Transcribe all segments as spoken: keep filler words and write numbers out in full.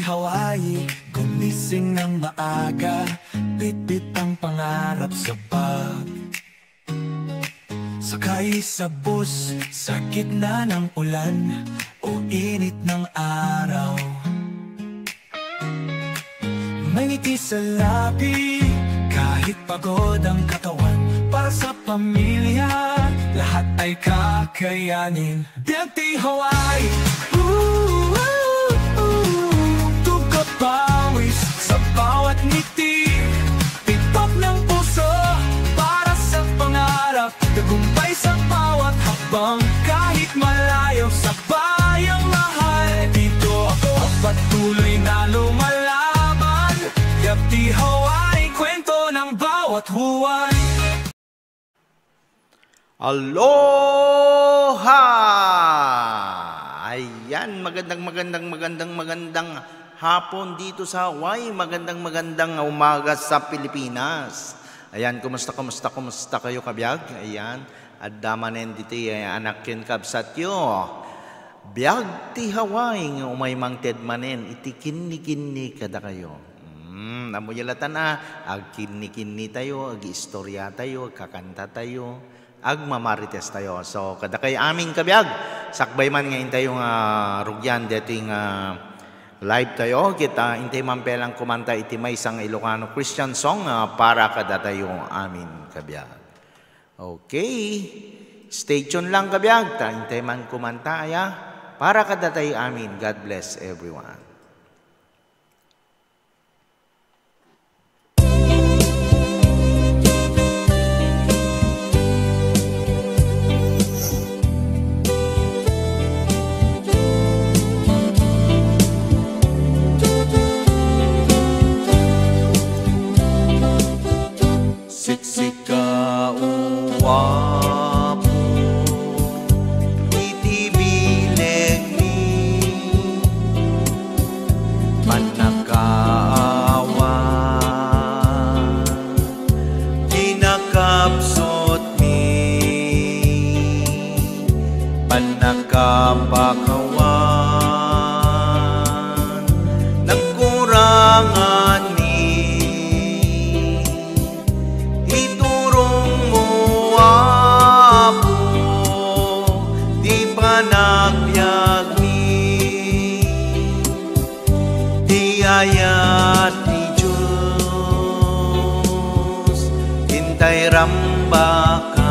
Hawaii, gumising ng maaga, bitbit ang pangarap sa bag. Sakay sa bus sa gitna ng ulan o init ng araw. May ngiti sa labi kahit pagod ang katawan. Para sa pamilya, lahat ay kakayanin. Biag ti Hawaii. Ooh, ooh, ooh. Tuga pawis sa bawat ngiti. Tibok ng puso para sa pangarap. Tagumpay sa bawat hakbang. Kahit malayo sa bayang mahal, dito ako patuloy na lumalaban. Biag ti Hawaii, kwento ng bawat buwan. Aloha! Ayan, magandang, magandang, magandang, magandang hapon dito sa Hawaii. Magandang, magandang umaga sa Pilipinas. Ayan, kumusta, kumusta, kumusta kayo, kabiag? Ayan, adda manen ditoy, eh, anak ken kabsatyo. Biag ti Hawaii nga umay mangted manen iti kinni-kinni kadakayo. Hmm, ammoyo latta a, agkinni-kinni tayo, agistoria tayo, agkakanta tayo, agmamarites tayo. So, kadakay amin kabiag, sakbay man nga intayo nga rugian detoy nga live tayo, ket intay man pay lang kumanta iti maysa nga Ilocano Christian song, ah, para kadatayo amin kabiag. Okay. Stay tuned lang kabiag, ta intay man kumanta aya para kadatayo amin. God bless everyone. Siksika, O Apo, iti bilegmi, pannakaawan, kinakabsotmi, pannakapakawan, nagkuranganmi. Iturongmo, Apo, ti panagbiagmi. Ti ayat ti Dios, intay rambakan.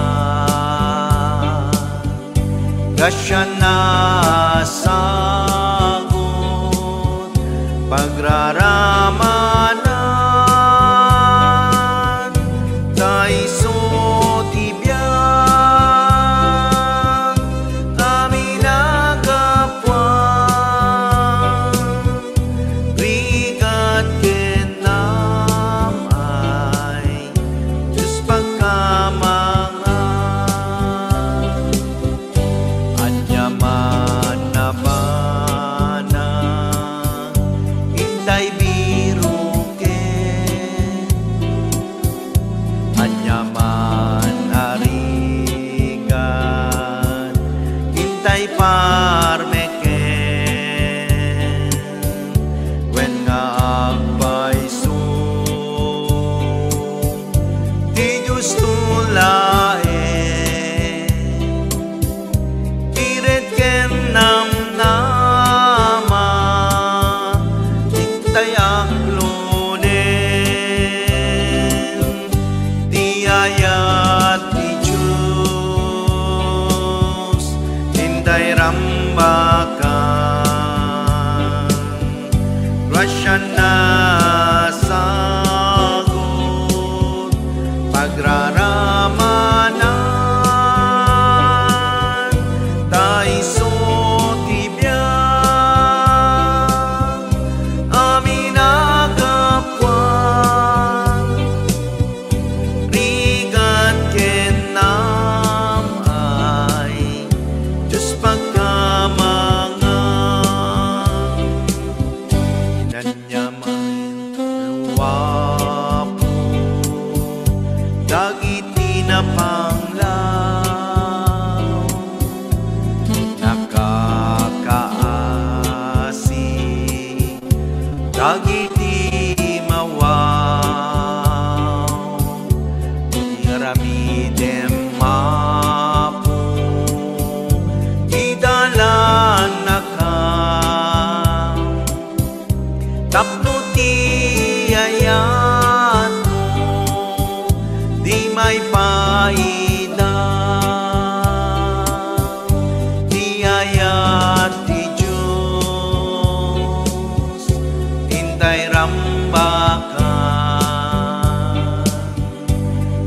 Grasia, nasagut, pagraramanan, ta isu ti biag a minagapuan. Rigat ken namay, Dios pagkamangan. Ania man a Aramidem, Apo, idalanaka tapno ti ayatmo di maipaida. Ti ayat ti Dios, intay rambakan.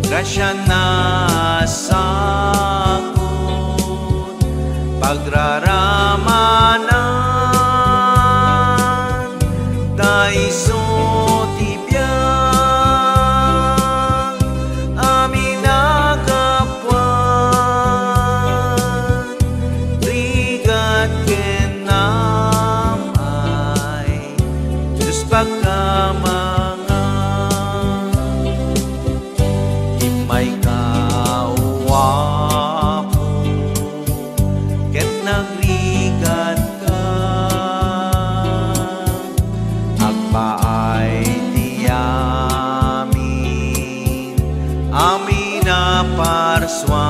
Grasia, nasagut, pagraramanan, ta isu ti biag, amin a gapuan, rigat ken amay, Dios pagkamang Immayka, O Apo, ket nagrigatka. Agpaay ti amin, amin a parsua.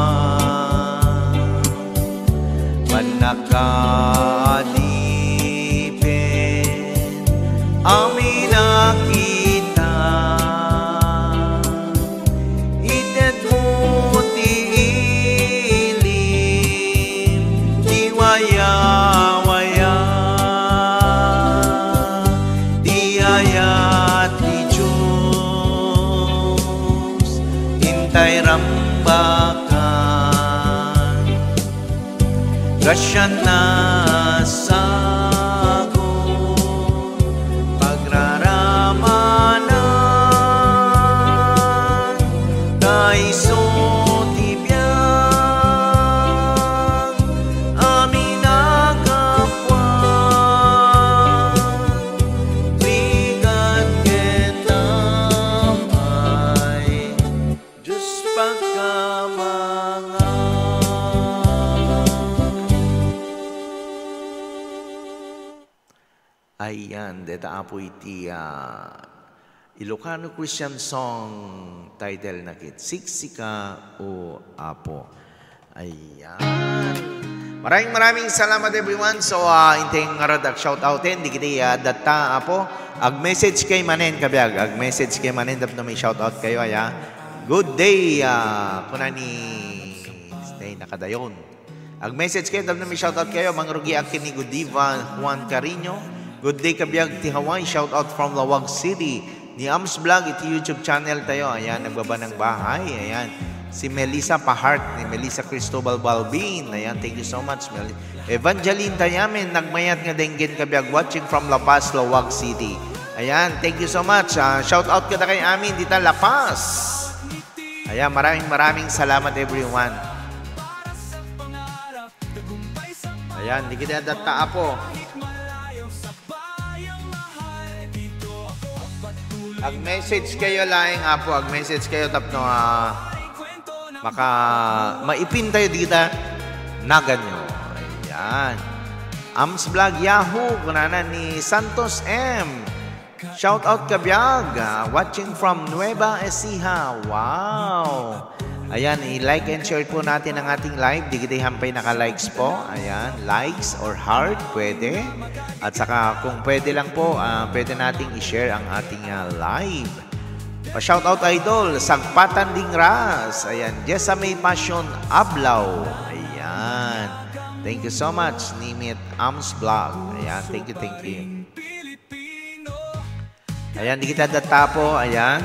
Mannakaadipen, amin a kita. Itedmo ti ilim ti wayawaya, ti ayat ti Dios, intay rambakan. Grasia, nasagut, pagraramanan, ta isu ti biag, amin a gapuan, rigat ken amay. Dios pagkamang. Ayan, deta Apo iti, ah, Ilocano Christian song title na ket Siksika, O Apo. Ayan. Maraming, maraming salamat, everyone. So, ah, intay ngarud a shout outen, dagiti, ah, datta, Apo. Ag-message kay manen, kabiag. Ag-message kay manen, tapno mai-shout out kayo, aya. Good day, ah, kuna ni, ay, nakadayon. Ag-message kayo, tapno mai-shout out kayo. Mang Rugi Akin ni Godiva, Juan Carino. Good day, kabiag ti Hawaii. Shout out from Laoag City. Ni Ams Vlog iti YouTube channel tayo. Ayan, nagbabanang bahay. Ayan. Si Melissa Pahart, ni Melissa Cristobal Balbin. Ayan, thank you so much, Mel-, Evangeline Tayamen, nagmayat nga denggen kabiag, watching from La Paz, Laoag City. Ayan, thank you so much. Ah, shout out kadakay amin dita La Paz. Ayan, maraming, maraming salamat, everyone. Ayan, dagiti datta, Apo. Ag-message kayo laeng, Apo. Ag-message kayo tapno, ah, maka-, maipin tayo dita. Naganyo. Ayan. Ams Vlog, Yahoo! Kunana ni Santos M. Shout out kabiag, ah, watching from Nueva Ecija. Wow! Ayan, i-like and share po natin ang ating live. Dagiti hampay naka-likes po. Ayan, likes or heart, pwede. At saka kung pwede lang po, ah, pwede nating i-share ang ating, ah, live. Pa-shout out, idol, Sagpatan Dingras. Ayan, Jessa May Passion Ablaw. Ayan. Thank you so much, Nimit Ams Vlog. Ayan, thank you, thank you. Ayan, dagiti datta po, ayan.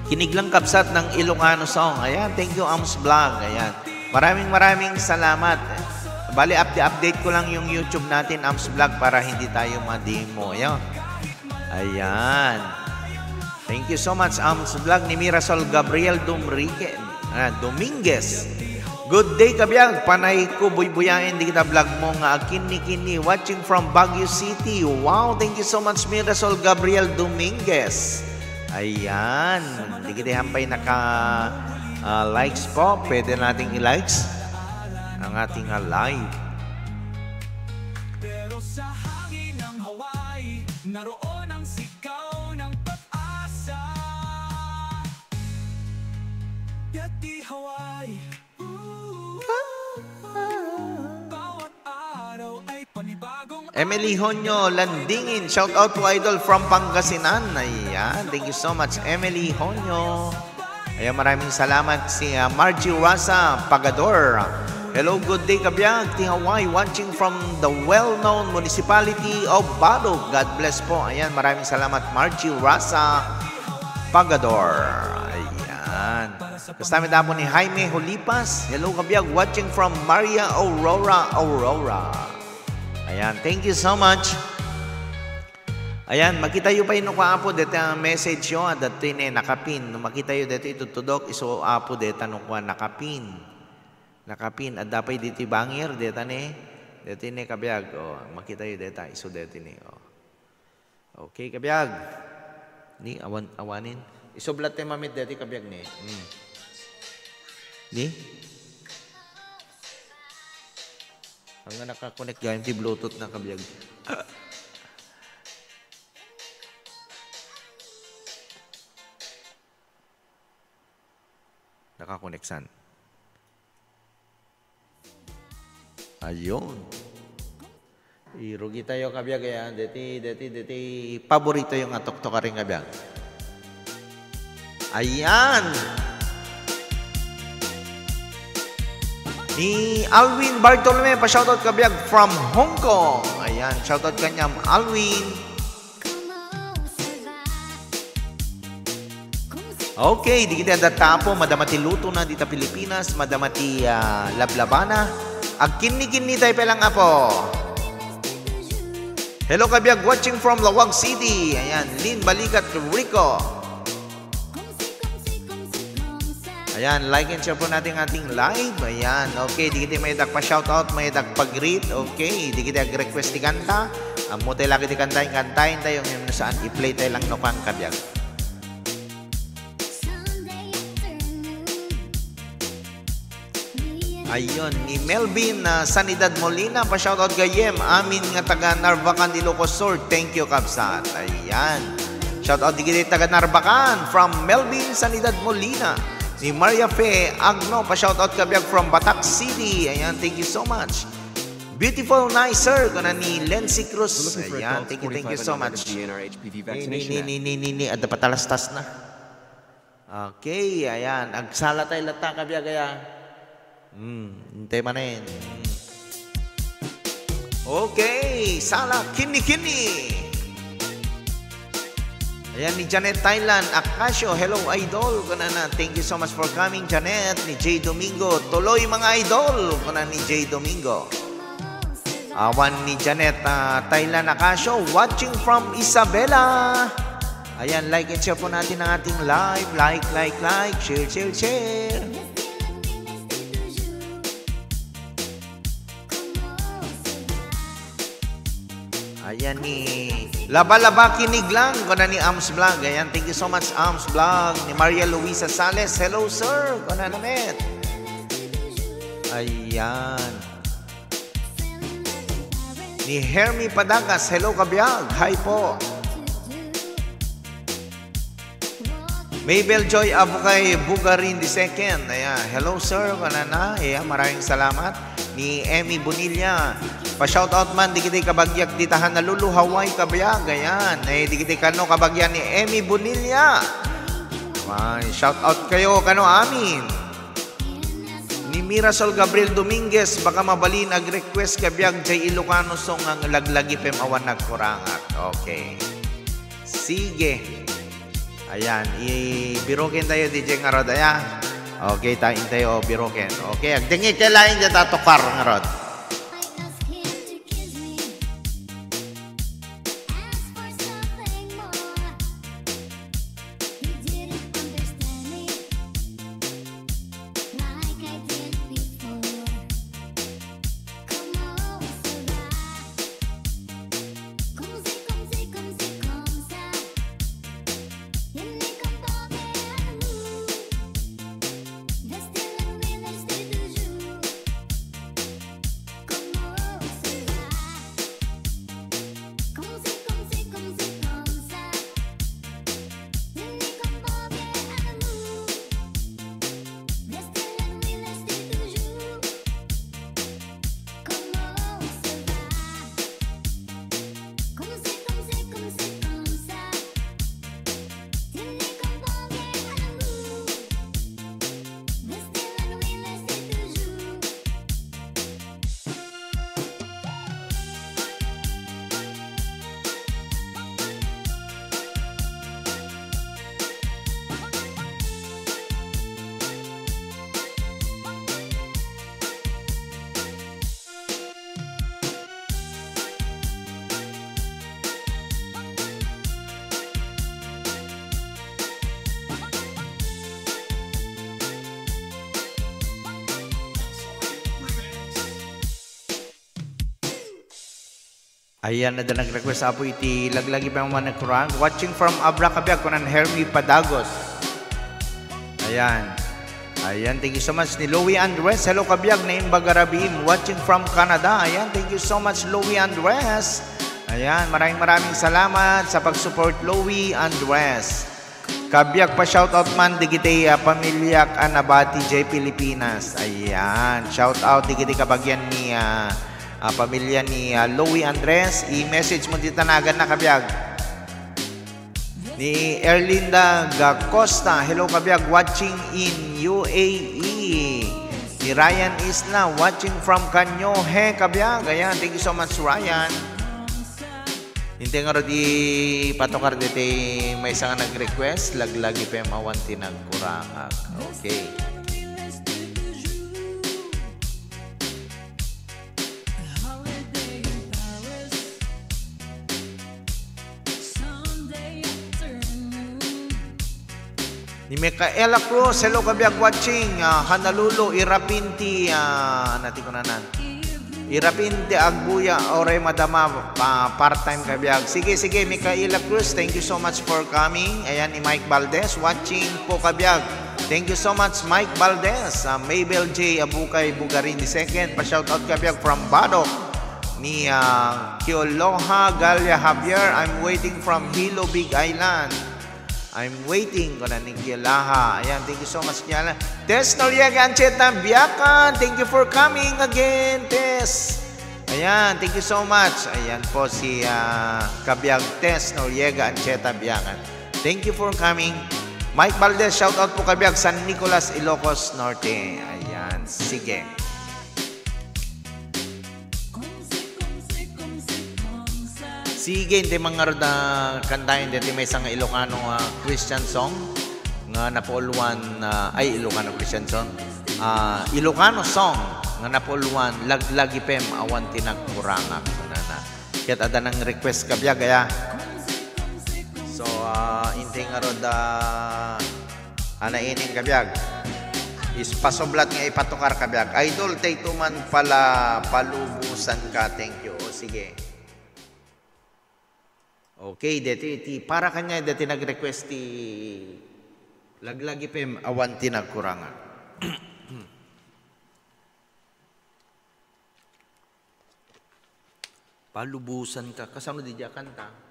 Kinig lang kabsat ng Ilocano song. Ayan, thank you, Ams Vlog. Ayan. Maraming, maraming salamat. Bali, update, update ko lang yung YouTube natin, Ams Vlog, para hindi tayo mademo. Ayan. Ayan. Thank you so much, Ams Vlog ni Mirasol Gabriel Dumrique. Ah, Dominguez. Good day, kabiag. Panay ko buybuyaen dagita vlog mo nga agkinni-kinni. Watching from Baguio City. Wow, thank you so much, Mirasol Gabriel Dominguez. Ayan. Dagiti hampay naka, ah, likes po. Pwede nating i-likes ang ating, ah, live. Pero sa hangin ng Hawaii, naroon ang sigaw ng pag-asa. Yati Hawaii. Ooh. Bawat araw ay panibagong Emily Honyo Landingin, shout out po, idol, from Pangasinan. Ayan, thank you so much, Emily Honyo. Ayan, maraming salamat si, ah, Margie Rasa Pagador. Hello, good day, kabiag. Ti Hawaii, watching from the well-known municipality of Balog. God bless po. Ayan, maraming salamat, Margie Rasa Pagador. Ayan. Kastamit apo ni Jaime Holipas. Hello, kabiag, watching from Maria Aurora, Aurora. Ayan, thank you so much. Ayan, makitayo pay no kua, apo, deta message yo, adda ti ne, nakapin. No makitayo deta itudtudok, isu, apo, deta no kua, nakapin. Nakapin, adda pay ditoy bangir, deta ne. Deta ne, kabiag, o, makitayo deta, isu deta ne, o. Okay, kabiag. Ni, awan, awanen. Isublat ti mamit deti, kabiag, ni. Hmm. Ni? Ang nga nakakonek gayam ti Bluetooth na, kabiag. Nakakoneksan. Ayun. Irugi tayo, kabiag, ayan. Deti, deti, deti. Paborito yung atok to karing, kabiag. Ayan. Ni Alwin Bartolome, pa-shoutout, kabiag, from Hong Kong. Ayan, shoutout kanyam, Alwin. Okay, digiti adda ta, apo, madama ti lutona dita Pilipinas, madama ti, ah, lablabana. Agkinni-kinni tayo pa lang, apo. Hello, kabiag, watching from Laoag City. Ayan, Lynn Balikat Rico. Ayan, like and share po natin ang ating live. Ayan, okay, digiti may dagpa-shoutout, may dagpa-greet. Okay, digiti ag-request ti kanta. Ammo tayo lagi ti kantahin, kantahin tayo. Ngayon na saan, i-play tayo lang no kang, kabiag. Ayun, ni Melvin, ah, Sanidad Molina, pa-shoutout gayem, amin nga taga Narvacan, Ilocos Sur. Thank you, kabsat. Ayan. Shoutout digiti taga Narvacan from Melvin Sanidad Molina. Ni Maria Fe Agno, pa-shoutout kabiag from Batac City. Ayan, thank you so much. Beautiful, nice, sir, kuna ni Lency Cruz. Ayan, thank you, thank you so much. Ni, ni, ni, ni, ni, ni, adda patalastas na. Okay, ayan. Agsala tayo latta, kabiag, aya. Hmm, intay manen. Hmm. Okay, sala, kini-kini. Ayan, ni Janet Thailand Acacio. Hello, idol. Kunana, thank you so much for coming, Janet. Ni Jay Domingo. Tuloy, mga idol. Kuna ni Jay Domingo. Awan ni Janet, ah, Thailand Acacio, watching from Isabela. Ayan, like and share po natin ang ating live. Like, like, like. Share, share, share. Ayan ni Laba-laba kinig lang, kuna ni Ams Vlog. Ayan, thank you so much, Ams Vlog. Ni Maria Luisa Sales, hello, sir. Kuna namin. Ayan. Ni Hermie Padagas, hello, kabiag. Hi po. Mabel Joy Abukay Bugarin the second. Ayan. Hello, sir. Kanana. Ayan, maraming salamat. Ni Emmy Bonilla. Pa-shoutout man, di kita kabagyak ditahan na Lulu Hawaii kabiag. Ayan. Eh, di kita kano kabagyan ni Emmy Bonilla. Ayan, shoutout kayo kano amin. Ni Mirasol Gabriel Dominguez, baka mabalin ag-request kabiag jay Ilocano song nga laglagi pem awan nagkurangat. Okay. Sige. Ayan, ibiroken tayo, D J ngarod, aya. Okay, tain tayo, biroken. Okay, agdengngeg kayo laeng dita tukar ngarod. Ayan, adda nag-request, Apo, iti Laglagi Pem Awan Ti Nagkurangak. Watching from Abra, kabiag, kunan Hermie Padagos. Ayan. Ayan, thank you so much. Ni Louie Andres, hello, kabiag, naimbag a rabiim. Watching from Canada. Ayan, thank you so much, Louie Andres. Ayan, maraming, maraming salamat sa pag-support, Louie Andres. Kabiag, pa-shoutout man digiti, ah, pamiliak a nabati jay Pilipinas. Ayan, shoutout digiti kabagian ni, ah, ah, pamilya ni, ah, Louie Andres. I-message mo dita naganna, kabiag. Ni Erlinda Gacosta, hello, kabiag, watching in U A E. Ni Ryan Isla, watching from Kanyohe, kabiag. Ayan, thank you so much, Ryan. Intay ngarud ipatukar ditoy maysa nga nag-request, Laglagi Pem Awan Ti Nagkurangak. Okay. Ni Micaela Cruz, hello, kabiag, watching, ah, Honolulu, irapin ti, ah, nati kunanan. Irapin ti agbuya, oray madama, pa, part-time, kabiag. Sige, sige, Micaela Cruz, thank you so much for coming. Ayan, ni Mike Valdez, watching po, kabiag. Thank you so much, Mike Valdez. Ah, Mabel J Abukay Bugarin the second, pa-shoutout, kabiag, from Badoc. Ni, ah, Kioloha Galia Javier, I'm waiting from Hilo, Big Island. I'm waiting, kuna ni Kialaha. Ayan, thank you so much, Kiala. Tess Noriega Ancheta Biakan, thank you for coming again, Tess. Ayan, thank you so much. Ayan po si, ah, kabiag Tess Noriega Ancheta Biakan. Thank you for coming. Mike Valdez, shout out po, kabiag, San Nicolas, Ilocos Norte. Ayan, sige. Sige, intay man ngarud a kantaen deti maysa nga Ilocano nga Christian song nga napauluan, ah, ay, Ilocano Christian song. Ah, Ilocano song nga napauluan, Laglagi Pem Awan Ti Nagkurangak, kunana. Ket adda nang request, kabiag, aya. So, ah, intay ngarud a Ana inin, kabiag. Is pasublat nga ipatukar, kabiag. Idol, daytoy man pala, palubusanka. Thank you. O, sige. Okay, deti, ti, para kaniak, deti nag-request ti Laglagi Pem Awan Ti Nagkurangak. Palubusanka. Kasano di dia kanta?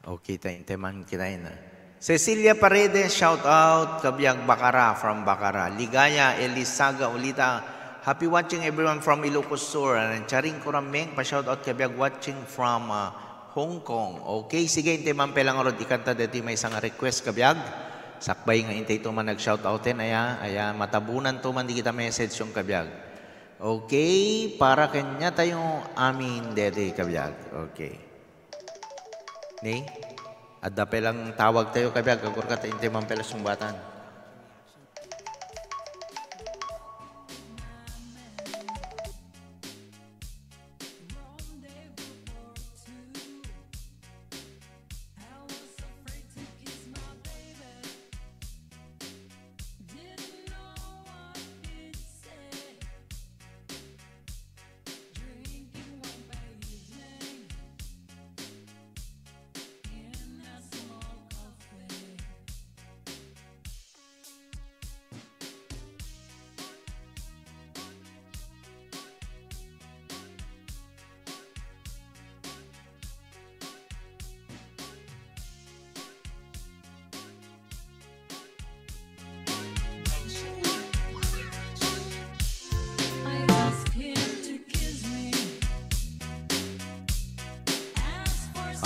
Okay, ta, intay man kita na. Cecilia Paredes, shout out, kabiag Bacara from Bacara. Ligaya Elisaga Ulita, happy watching everyone from Ilocos Sur. And Charing Kurameng, pa-shout out, kabiag, watching from, ah, Hong Kong. Okay, sige, intay man pay lang ngarud ikanta deti maysa nga request, kabiag. Sakbay nga intay to man nag-shout outen, aya, aya, matabunan to man di kita message yung, kabiag. Okay, para kanya tayo amin deti, kabiag. Okay. Ni? Adda pay lang tawag tayo, kabiag, agurka ta intay man pay lang sungbatan.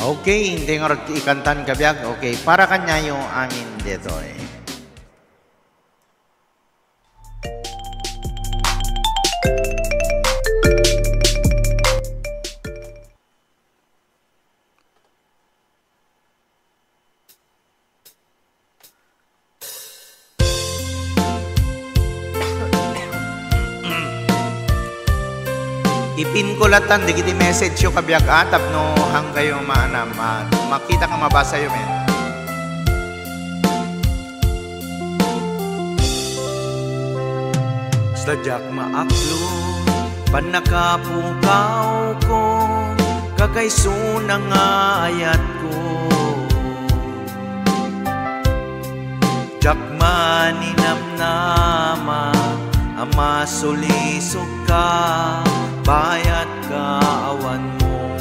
Okay, intay ngarud ikantan, kabiag. Okay, para kanyayo amin detoy. Ipin ko latan dagiti message yo, kabiag, a, tapno hanggayo maanam, ma-, makita ka, mabasa yo, men. Sadiak maaklo, pannakapukawko, kakaisuna nga ayatko. Diak maninamnama a masulisogka, bayat kaawanmo.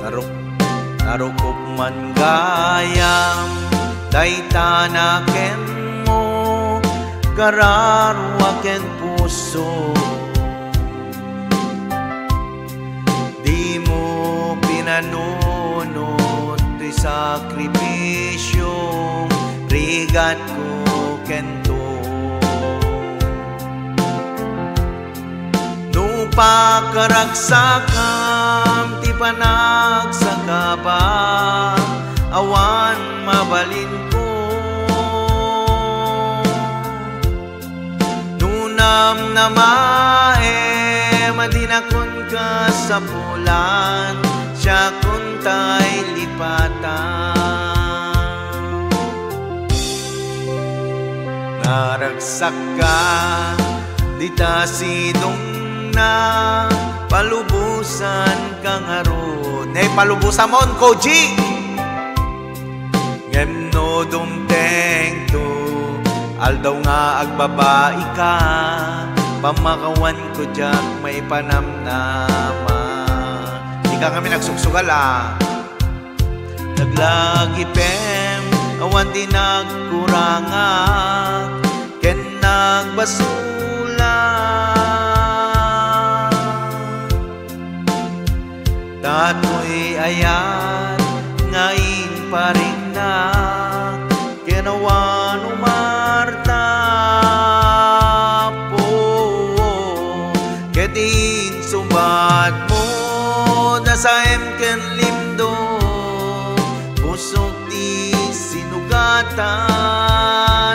Naruk-, narukop man gayam, dayta na kenmo, gararua ken puso. Dimo pinanunot ti sakripisio, rigatko kento. No pakaragsakam ti panagsagaba, awan mabalinko. No namnamaem a dinakon kasapulan, siakon tay lipatan. Naragsakka, dita sidongna, palubosanka ngarud. Ne, palubosamon, Koji! Ngem no dumtengto, aldaw nga agbabaika, pammakawanko diak maipanamnama. Dika ngamin agsuksugal, a. Naglagipem, awan ti nagkurangak, ken nagbasolak. Datoy ayat nga impariknak, ken awan umartap, o, ket insubadmo, dasaem ken limdo, pusok ti sinugatan,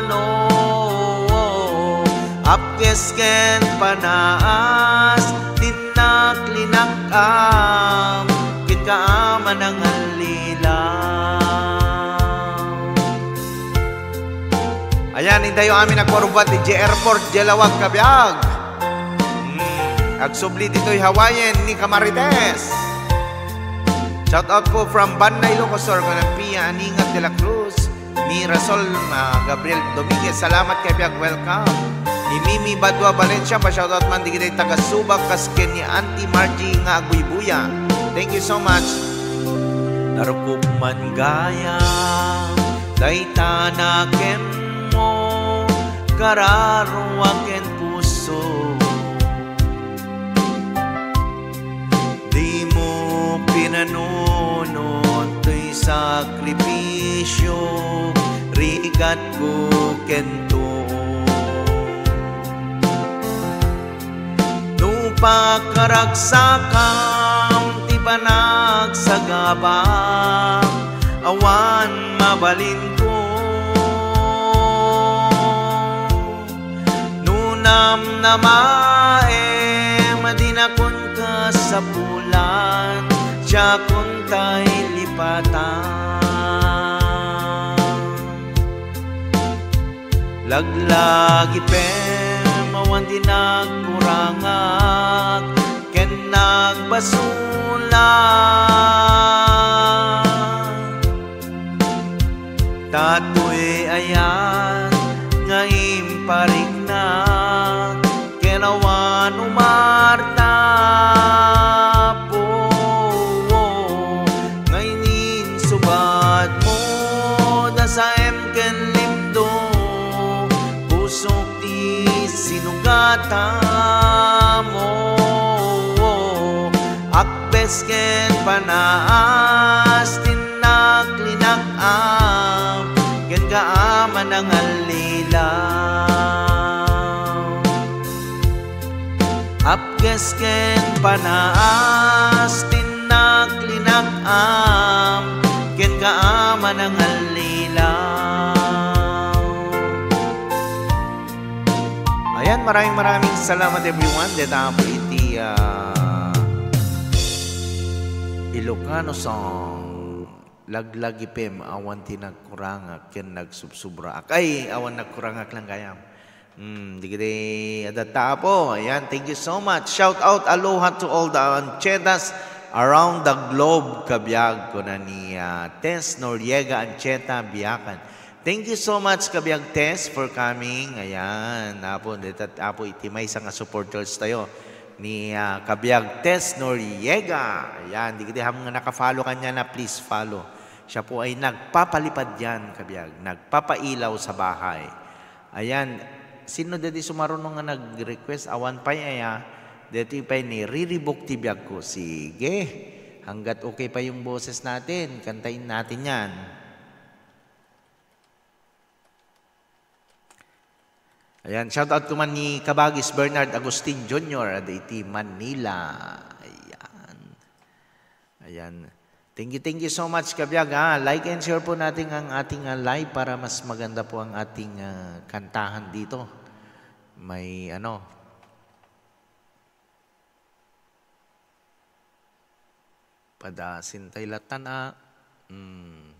o, apkes ken panaas, tinnak linak-am, kenka a manangallilaw. Ayan, intayo amin agparubat idiay airport, diay lawag, kabiag. Hmm, agsubli ditoy Hawaiian ni Kamarites. Shout out po from Banna, Ilocos Sur, kan Pia Aningat de la Cruz, ni Rasol, ah, Gabriel Dominguez. Salamat, kabiag, welcome. Ni Mimi Badua Valencia, pa-shoutout man digiti taga Subac, kas ken ni Auntie Margie nga agbuybuya. Thank you so much. Narukop man gayam, dayta na kenmo, gararua ken puso. Dimo pinanunot toy sakripisio, rigatko kento. No pakaragsakam ti panagsagaba, awan mabalinko. No namnamaem a dinakon kasapulan, siakon tay lipatan. Laglagipem awan ti nagkurangak ken nagbasolak. Datoy ayat nga impariknak ken awan umartap, o, nga ininsubadmo, dasaem ken limdo, pusok ti sinugatam, o, akbes ken panaas, tinnak linak-am, kenka a manangallilaw. Apkes ken panaas, tinnak linak-am, kenka a manangallilaw. Ayan, Maraming, maraming salamat, everyone. Deta po iti, ah, Ilocano song. Laglagipem, awan ti nagkurangak ken nagsubsubraak. Ay, awan nagkurangak lang gayam. Hmm, digiti adatta, Apo. Ayan, thank you so much. Shout out, aloha to all the Anchetas around the globe, kabiag, kuna ni, ah, Tess Noriega Ancheta, Biacan. Thank you so much, kabiag Tess, for coming. Ayan, Apo, deta, Apo, iti maysa nga supporters tayo ni, ah, kabiag Tess Noriega. Ayan, digiti ham nga naka-follow kaniana, please follow. Siya po ay nagpapalipad yan, kabiag. Nagpapailaw sa bahay. Ayan, sino deti sumaruno nga nag-request? Awan pay aya, deti pay ni Riribok ti Biag Ko. Sige, hanggat okay pa yung boses natin, kantahin natin yan. Ayan, shout out ko man ni Kabagis Bernard Agustin Junior, ada iti Manila. Ayan. Ayan. Thank you, thank you so much, kabiag, ha. Like and share po natin ang ating, ah, live para mas maganda po ang ating, ah, kantahan dito. May ano, Padasin tay latan a. Hmm.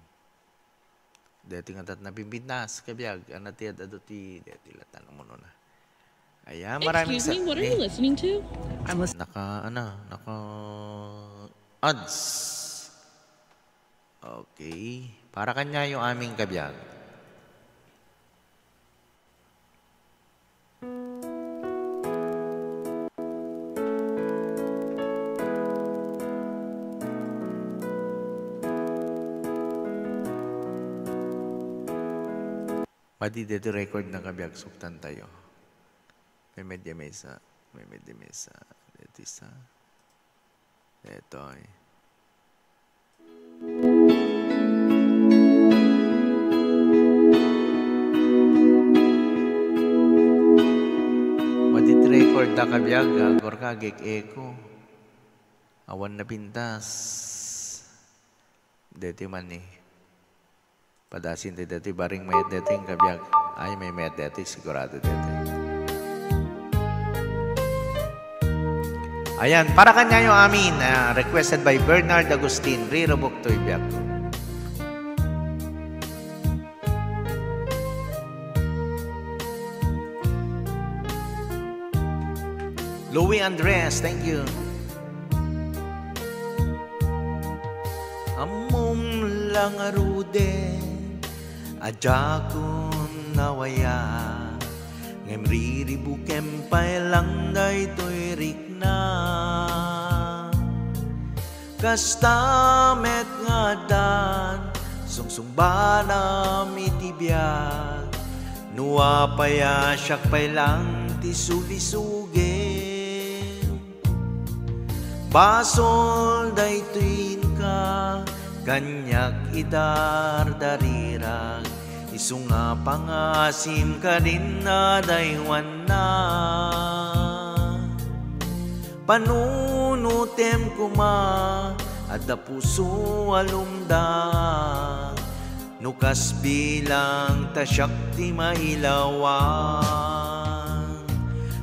Deti nga tat nabimbintas, kabiag, ana ti ad-adu ti, deti latan umunona. Ayan, maraming Excuse me, what are you listening to? I'm listening. Naka, ano, naka ads. Okay. Para kaniayo amin, kabiag. Madi deti record na, kabiag, suktan tayo. May media mesa. May media mesa. Deti sa. Detoy. Madi ti record da, kabiag, agor ka, agek-echo. Awan napintas. Deti man ni. Padasin ti deti, baring mayat deti, kabiag. Ay, may mayat deti, sigurado deti. Ayan, para kaniayo amin, ah, requested by Bernard Agustin, Riribok Toy Biag Ko. Louie Andres, thank you. Ammom la ngaruden a diakon nawaya, ngem riribukem pay lang daytoy rikna. Kasta met nga addan sungsungbanam iti biag, no apay a siak pay lang ti sulisugem. Basol daytoy inka, kaniak idardarirag, isu nga pangaasim kadin nadaywanna. Panunotem koma, adda puso a lumda, no kas bilang ta siak ti mailawan.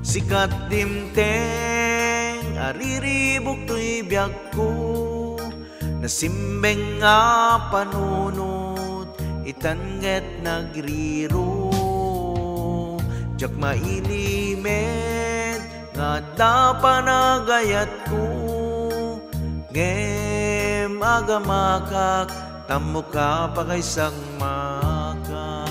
Sikat dimteng a riribuk toy biagko, nasimbeng nga panunot, itan ket nagriro. Diak mailimed nga adda panagayatko, ngem agamakak, tammoka pakaisagmaka.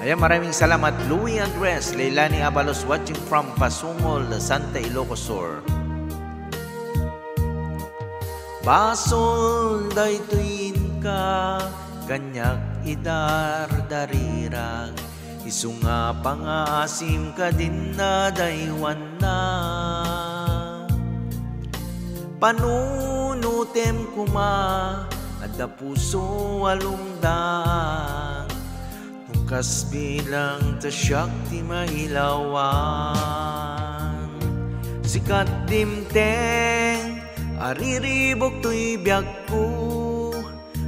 Ayan, maraming salamat, Louie Andres, Leilani Abalos, watching from Pasungol, Santa Ilocos Sur. Basol daytoy inka, kaniak idardarirag, isu nga pangaasim kadin nadaywanna. Panunotem koma, adda puso a lumdang, no kas bilang ta siak ti mailawan. Sikat dimteng a riribuk toy biagko,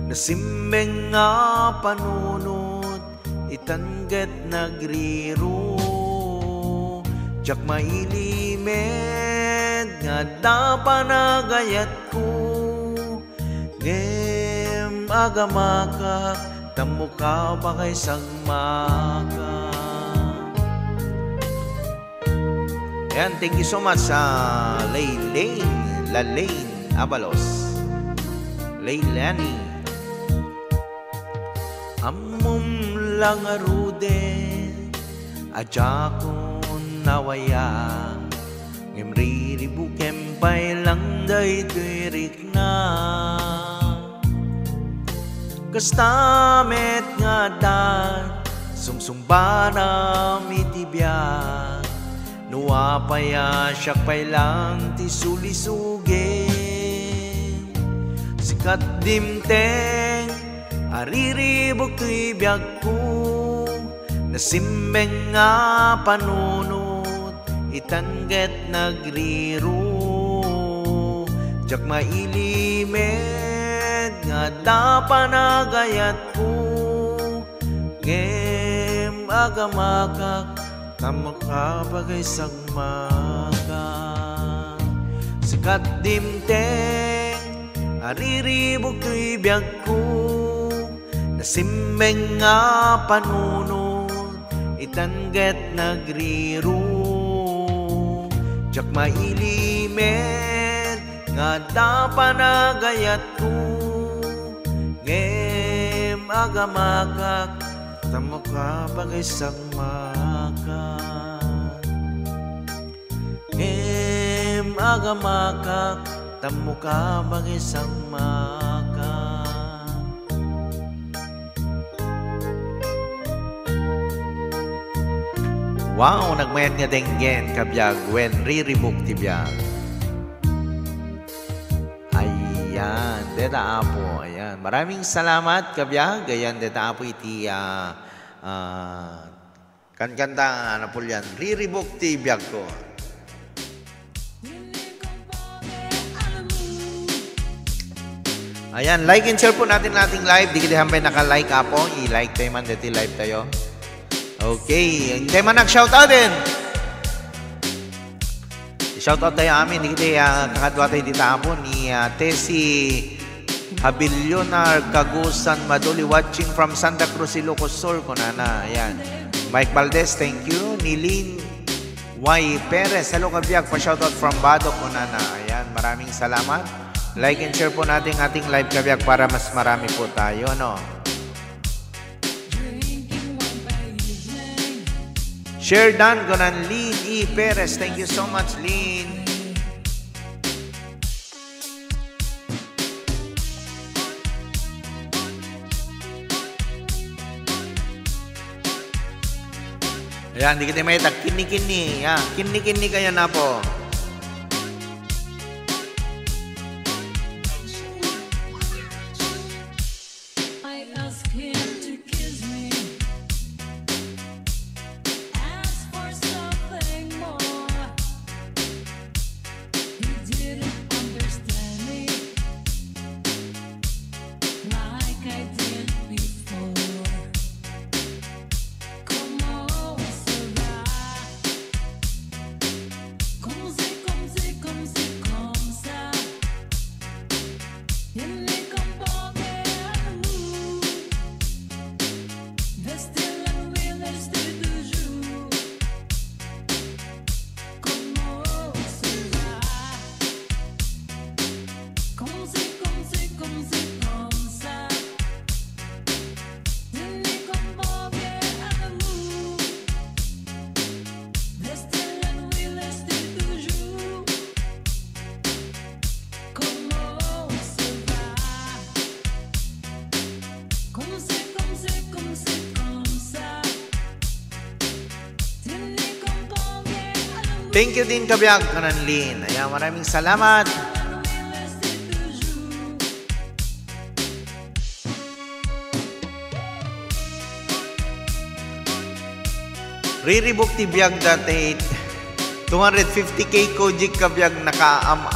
nasimbeng nga panunot, Itan ket nagriru, diak mailimed nga adda panagayatko. Ngem agamakak, tammoka, pakaisagbaka. Ayan, thank you so much sa Laylaine, Lalaine Abalos. Laylani. Ammom la ngaruden a diakon awaya, ngem riribukem pay lang daytoy rikna. Kasta met nga addan sumsumbanam iti biag, no apay a siak pay lang ti sulisugem. Sika dimteng a riribuk toy biagko, nasimbeng nga panunot, itan ket nagriru. Diak mailimed nga adda panagayatko, ngem agamakak, tammoka, pakaisagbaka. Sika dimteng a riribuk toy biagko, nasimbeng nga panunot, itan ket nagriru. Diak mailimed nga adda panagayatko, ngem agamakak, tammoka, pakaisagbaka. Ngem agamakak, tammoka, pakaisagbaka. Wow, nagmayat nga denggen, kabiag, wen riribuk ti biag. Ayan, deta Apo. Ayan, maraming salamat, kabiag. Ayan, deta Apo iti, ah, ah, kankanta nga napulian, Riribuk ti Biagko. Ayan, like and share po natin ating live. Dagiti hampay naka-like, Apo, i-like tayo man deti live tayo. Okay, intay man nag-shoutout din. I-shoutout tayo amin. Dagiti, ah, kakadua tayo dita, Apo, ni, ah, Tessie Habilionar Kagusan Maduli, watching from Santa Cruz, Ilocos Sur, kunana. Ayan. Mike Valdez, thank you. Ni Lynn Y Perez, hello, kabiag, pa-shoutout from Badoc, kunana. Ayan, maraming salamat. Like and share po natin ating live, kabiag, para mas marami po tayo, no? Share done, kunan Lynn E Perez. Thank you so much, Lynn. Ayan, dagiti mayat, kinni-kinni. Ayan, kinni-kinni kayo na po. I ask him to kiss me. Ask for something more. He didn't understand me like I did before. Comment ça va? Comme c'est, comme c'est, comme c'est, comme ça. Il ne comprend rien à l'amour. Restez la nuit, restez deux jours. Comment ça va? Comme c'est, comme c'est, comme c'est, comme ça. Il ne comprend rien à l'amour. Restez la nuit, restez deux jours. Comment ça va? Comme c'est, comme c'est, comme c'est, comme ça. Il ne comprend rien à l'amour. Thank you din, kabiag, kanan Lynn. Ayan, maraming salamat. Riribuk ti biag dati. Two hundred fifty K Kojic, kabiag, nakaam-,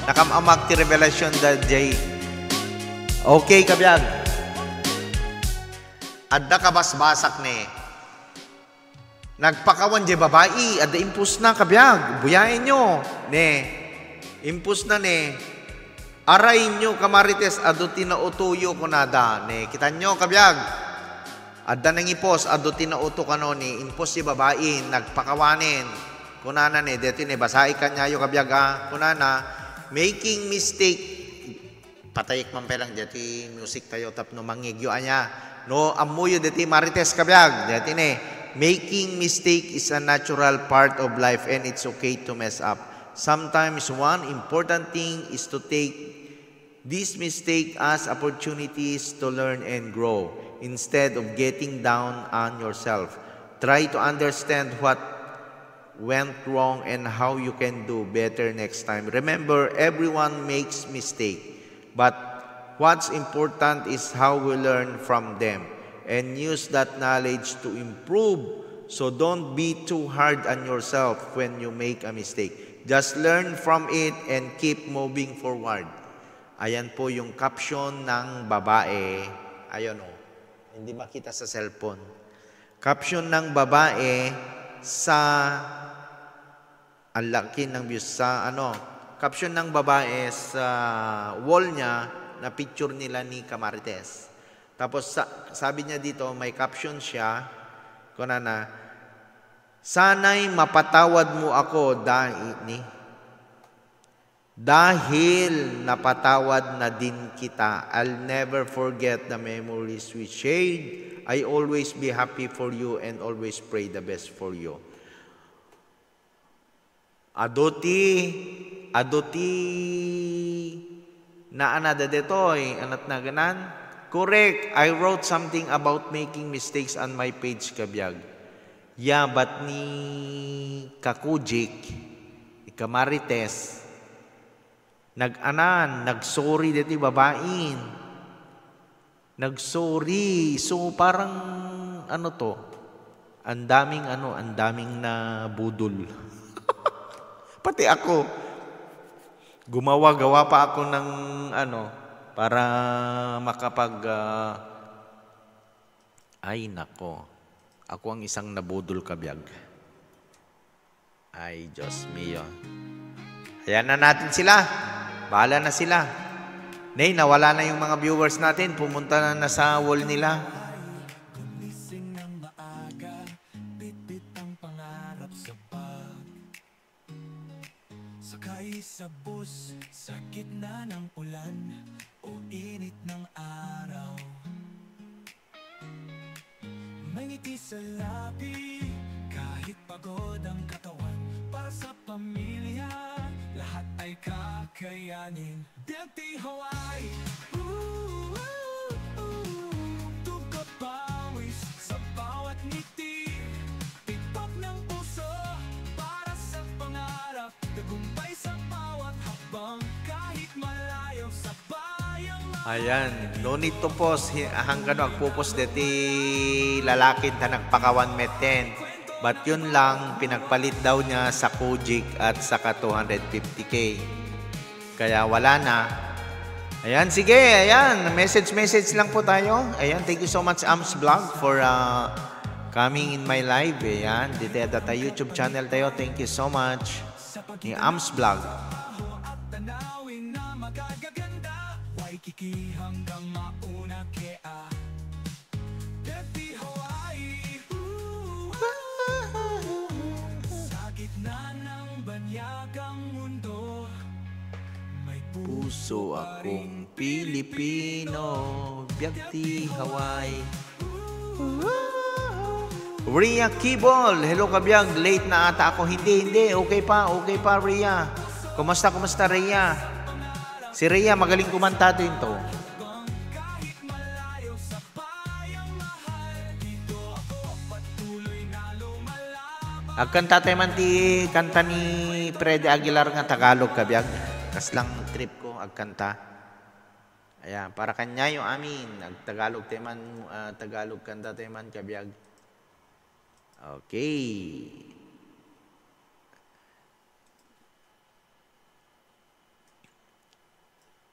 nakam-amak ti revelasyon da jay. Okay, kabiag. Adda kabasbasak ne. Nagpakawan jay babai, adda impusna, kabiag. Buyaenyo, ne. Impusna ne. Arayyo, kamarites, adu ti nautoyo, kunada. Ne, kitanyo, kabiag. Adda nangipos, adu ti nauto kano ni impos ti babai, nagpakawanen. Kunana ne, deti ne, basaek kaniayo, kabiag, a. Kunana, making mistake. Patayek man pay lang deti music tayo tapno mangngegyo aya. No, ammoyo deti marites kabiag. Deti ne, making mistake is a natural part of life and it's okay to mess up. Sometimes one important thing is to take this mistake as opportunities to learn and grow instead of getting down on yourself. Try to understand what went wrong and how you can do better next time. Remember, everyone makes mistake, but what's important is how we learn from them and use that knowledge to improve. So don't be too hard on yourself when you make a mistake. Just learn from it and keep moving forward. Ayan po yung caption ng babae. Ayun, oh. Hindi makita sa cellphone. Caption ng babae sa, ang laki ng views sa, ano, caption ng babae sa wall niya na picture nila ni Kamarites. Tapos sa, sabi niya dito, may caption siya, kuna na, "Sana'y mapatawad mo ako dahil ni, dahil napatawad na din kita. I'll never forget the memories we shared. I always be happy for you and always pray the best for you." Adu ti, adu ti naanada detoy, anat naganan? Correct, I wrote something about making mistakes on my page, kabiag. Ya, but ni Kakujik, ni Kamarites, nag-anan, nag-sorry deti babain. Nag-sorry. So, parang, ano to, ang daming, ano, ang daming nabudol. Pati ako, gumawa-gawa pa ako ng, ano, para makapag, ah, ay, nako. Ako ang isang nabudol, kabiag. Ay, Diyos mio. Ayan na natin sila. Bahala na sila. Nay, nawala na yung mga viewers natin. Pumunta na, na sa wall nila. Gumising ng maaga, bitbit ang pangarap sa bag. Sakay sa bus, sa gitna ng ulan o init ng araw. May ngiti sa labi, kahit pagod ang katawan. Para sa pamilya, lahat ay kakayanin. Deti Hawaii, ooh, ooh, ooh. Tugga pawis sa bawat ngiti. Tipak ng puso para sa pangarap. Tagumpay sa bawat hakbang, kahit malayo sa bayang. Ayan, no need to pause. Hi-, hanggano agpupos deti lalakin ta nagpakawan metten. But yun lang, pinagpalit daw niya sa Kojic at saka two hundred fifty K. Kaya wala na. Ayan, sige, ayan. Message, message lang po tayo. Ayan, thank you so much, Ams Vlog, for, uh, coming in my live. Ayan, dito at YouTube channel tayo. Thank you so much. Ni Ams Vlog. Waikiki hanggang mauna kea. Deti Hawaii, ooh, ooh, ooh. Sa gitna ng banyagang mundo, may puso akong Pilipino. Biag ti Hawaii. Rhea Kibol, hello kabiag, late na ata ako. Hindi, hindi, okay pa, okay pa, Rhea. Kumusta, kumusta, Rhea? Si Rhea, magaling kumanta din to. Agkanta tayo man ti kanta ni Freddy Aguilar nga Tagalog, kabiag. Kas lang trip ko, agkanta. Ayan, para kanyayo amin. Ag-Tagalog tayo man, ah, Tagalog kanta tayo man, kabiag. Okay.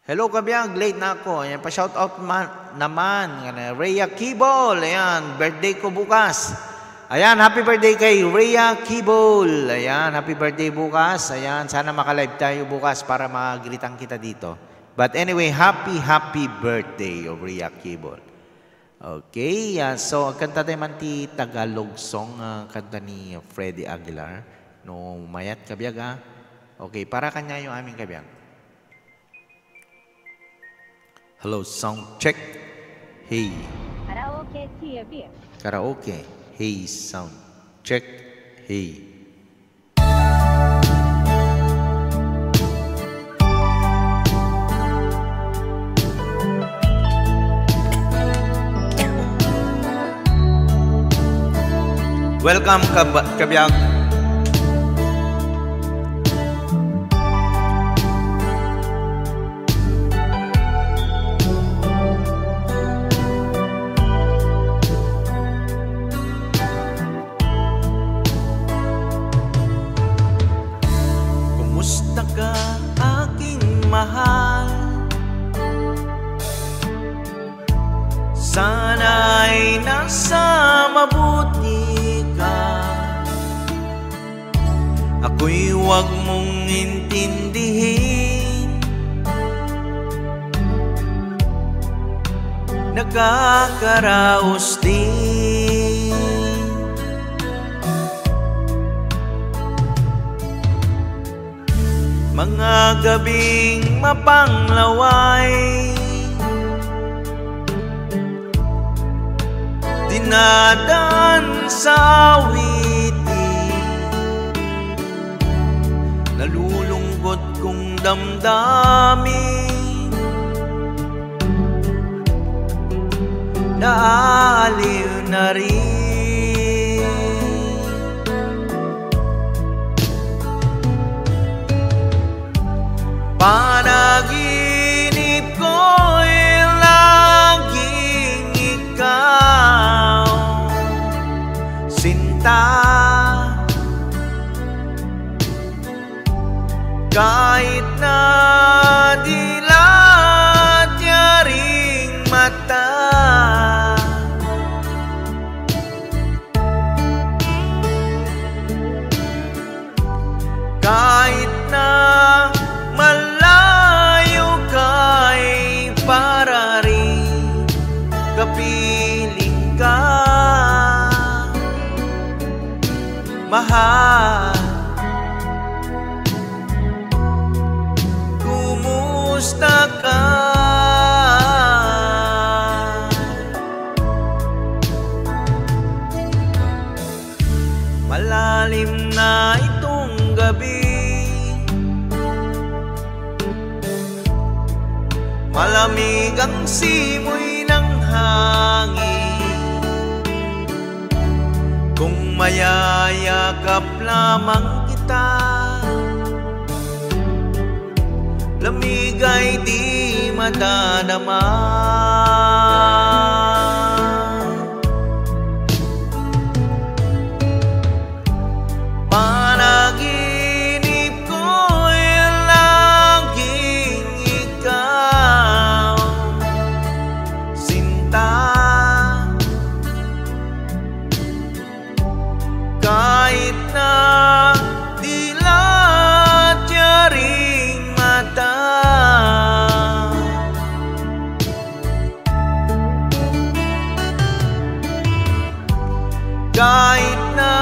Hello, kabiag. Late na ako. Ayan, pa-shoutout ma-, naman. Ayan, Rhea Kibol. Ayan, birthday ko bukas. Ayan, happy birthday kay Rhea Kibol. Ayan, happy birthday bukas. Ayan, sana maka-live tayo bukas para magritang kita dito. But anyway, happy, happy birthday, Rhea Kibol. Okay, ah, so, agkanta tayo man ti Tagalog song, ah, kanta ni Freddy Aguilar. No, mayat, kabiag, ah. Okay, para kaniayo amin, kabiag. Hello, sound check. Hey. Karaoke, T V. Karaoke. Hey, sound check. Hey. Welcome, kab-, kabiag. Kumusta ka, aking mahal? Sana'y nasa mabuti ka. Ako'y huwag mong intindihin. Nakakaraos din. Mga gabing mapanglaway, dinadaan sa awitin, nalulungkot kong damdamin, naaliw na rin. Panaginip ko'y laging ikaw, sinta. Kahit na dilat yaring mata, kahit na malayo ka'y pararing, kapiling ka, mahal. Kumusta ka? Malalim na itong gabi. Malamig ang simoy ng hangin. Kung mayayakap lamang kita, lamig ay di madadama. Panaginip ko'y laging ikaw, sinta. Kahit na dilat yaring mata, kahit na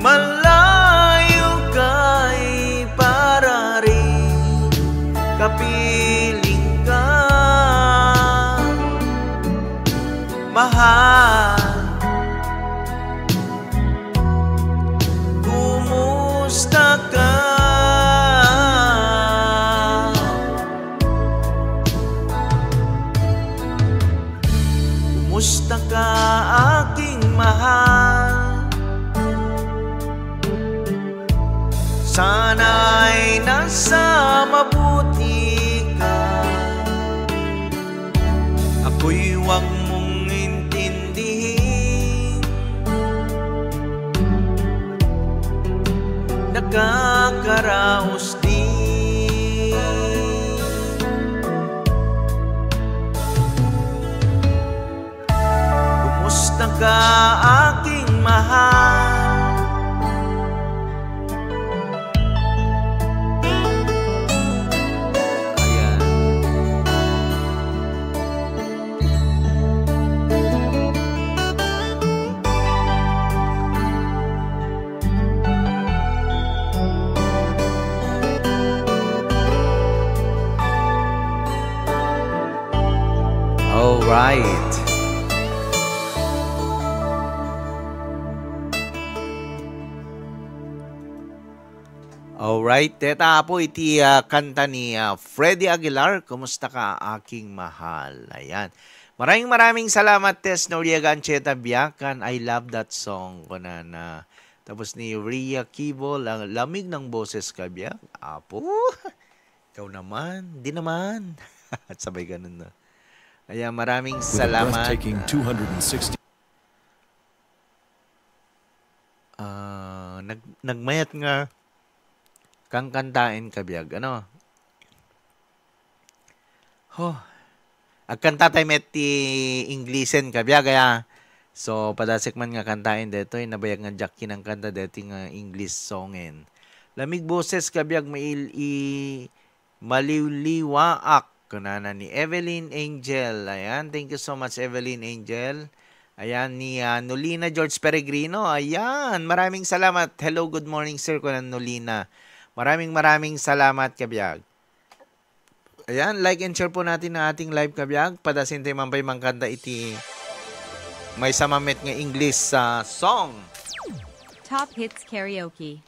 malayo ka'y pararing, kapiling ka, mahal. Kumusta ka? Kumusta ka, aking mahal? Sana'y nasa mabuti ka. Ako'y huwag mong intindihin. Nakakaraos din. ka, aking mahal. Ayan. All right. All right, dayta, Apo, iti, ah, kanta ni, ah, Freddy Aguilar, "Kumusta Ka, Aking Mahal." Ayan. Maraming, maraming salamat, Tess Noriega Ancheta Biakan. "I love that song," kunana. Tapos ni Ria Kibo, "Lamig ng boses, kabiag." Apo, ikaw naman, di naman. At sabay ganun, no? Ayan, maraming salamat. With a breathtaking two hundred sixty. Ah, nag-, nagmayat nga kangkantaen, kabiag, ano? Ho. Agkanta tayo met ti Inglisen, kabiag, aya. So, padasek man nga kantaen detoy, nabayag nga diak kinangkanta deti nga English songen. Lamig boses, kabiag, mail-, i-, maliwliwaak, kunana ni Evelyn Angel. Ayan, thank you so much, Evelyn Angel. Ayan, ni, ah, Nolina George Peregrino. Ayan, maraming salamat. "Hello, good morning, sir," kunan Nolina. Maraming, maraming salamat, kabiag. Ayan, like and share po natin ang ating live, kabiag. Padasin tayo man pa'y mangkanta iti maysa man met nga English, ah, song. Top Hits Karaoke.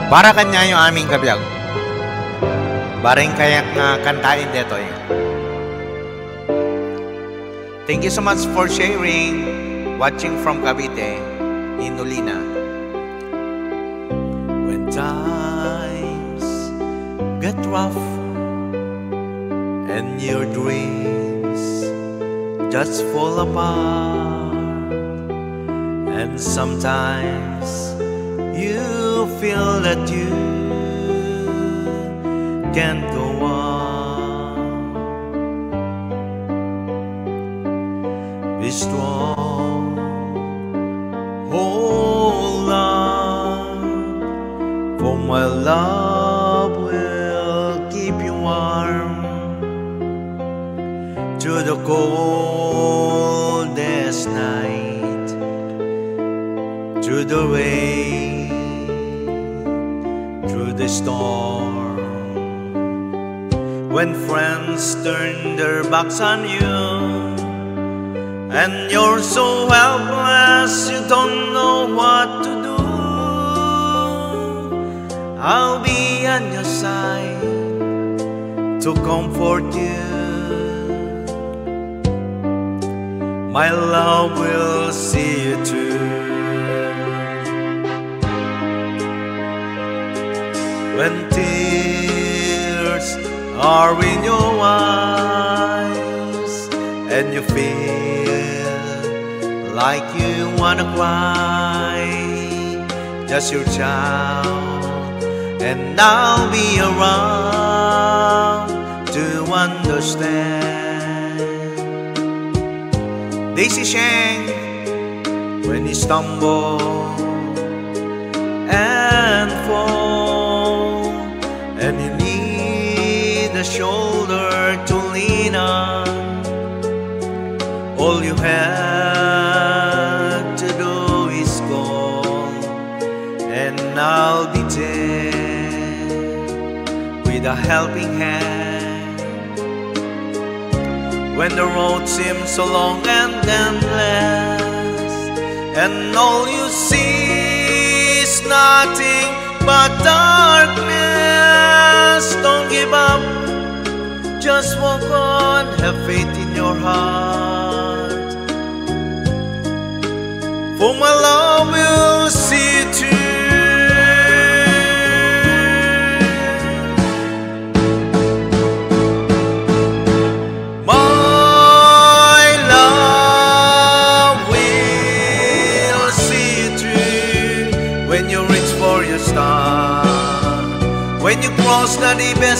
Para kaniayo amin, kabiag. Bareng kayak nga kantaen detoy. Thank you so much for sharing. Watching from Cavite, Inulina. When times get rough and your dreams just fall apart, and sometimes you feel that you can't go on. Be strong, hold on, for my love will keep you warm through the coldest night, through the rain, through the storm. When friends turn their backs on you and you're so helpless you don't know what to do, I'll be on your side to comfort you. My love will see you through. When tears are in your eyes and you feel like you wanna cry, just reach out and I'll be around to understand. Daisy Sheng, when you stumble and fall, and you need a shoulder to lean on, all you have to do is call, and I'll be there with a helping hand. When the road seems so long and endless, and all you see is nothing but darkness, don't give up. Just walk on, have faith in your heart. For my love will see you through. My love will see you through when you reach for your star.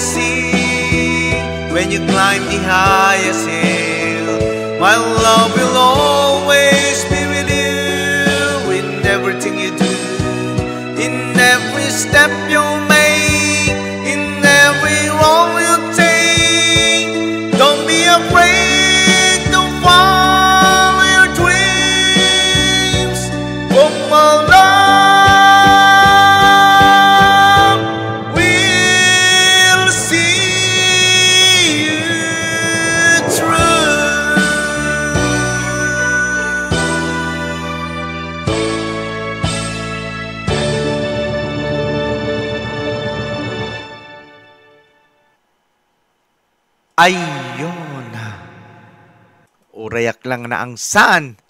See when you climb the highest hill. My love will always be with you in everything you do, in every step you make, in every role you take. Don't be afraid to follow your dreams. Oh, my love will see you through. Ayun. Urayak lang na ang san.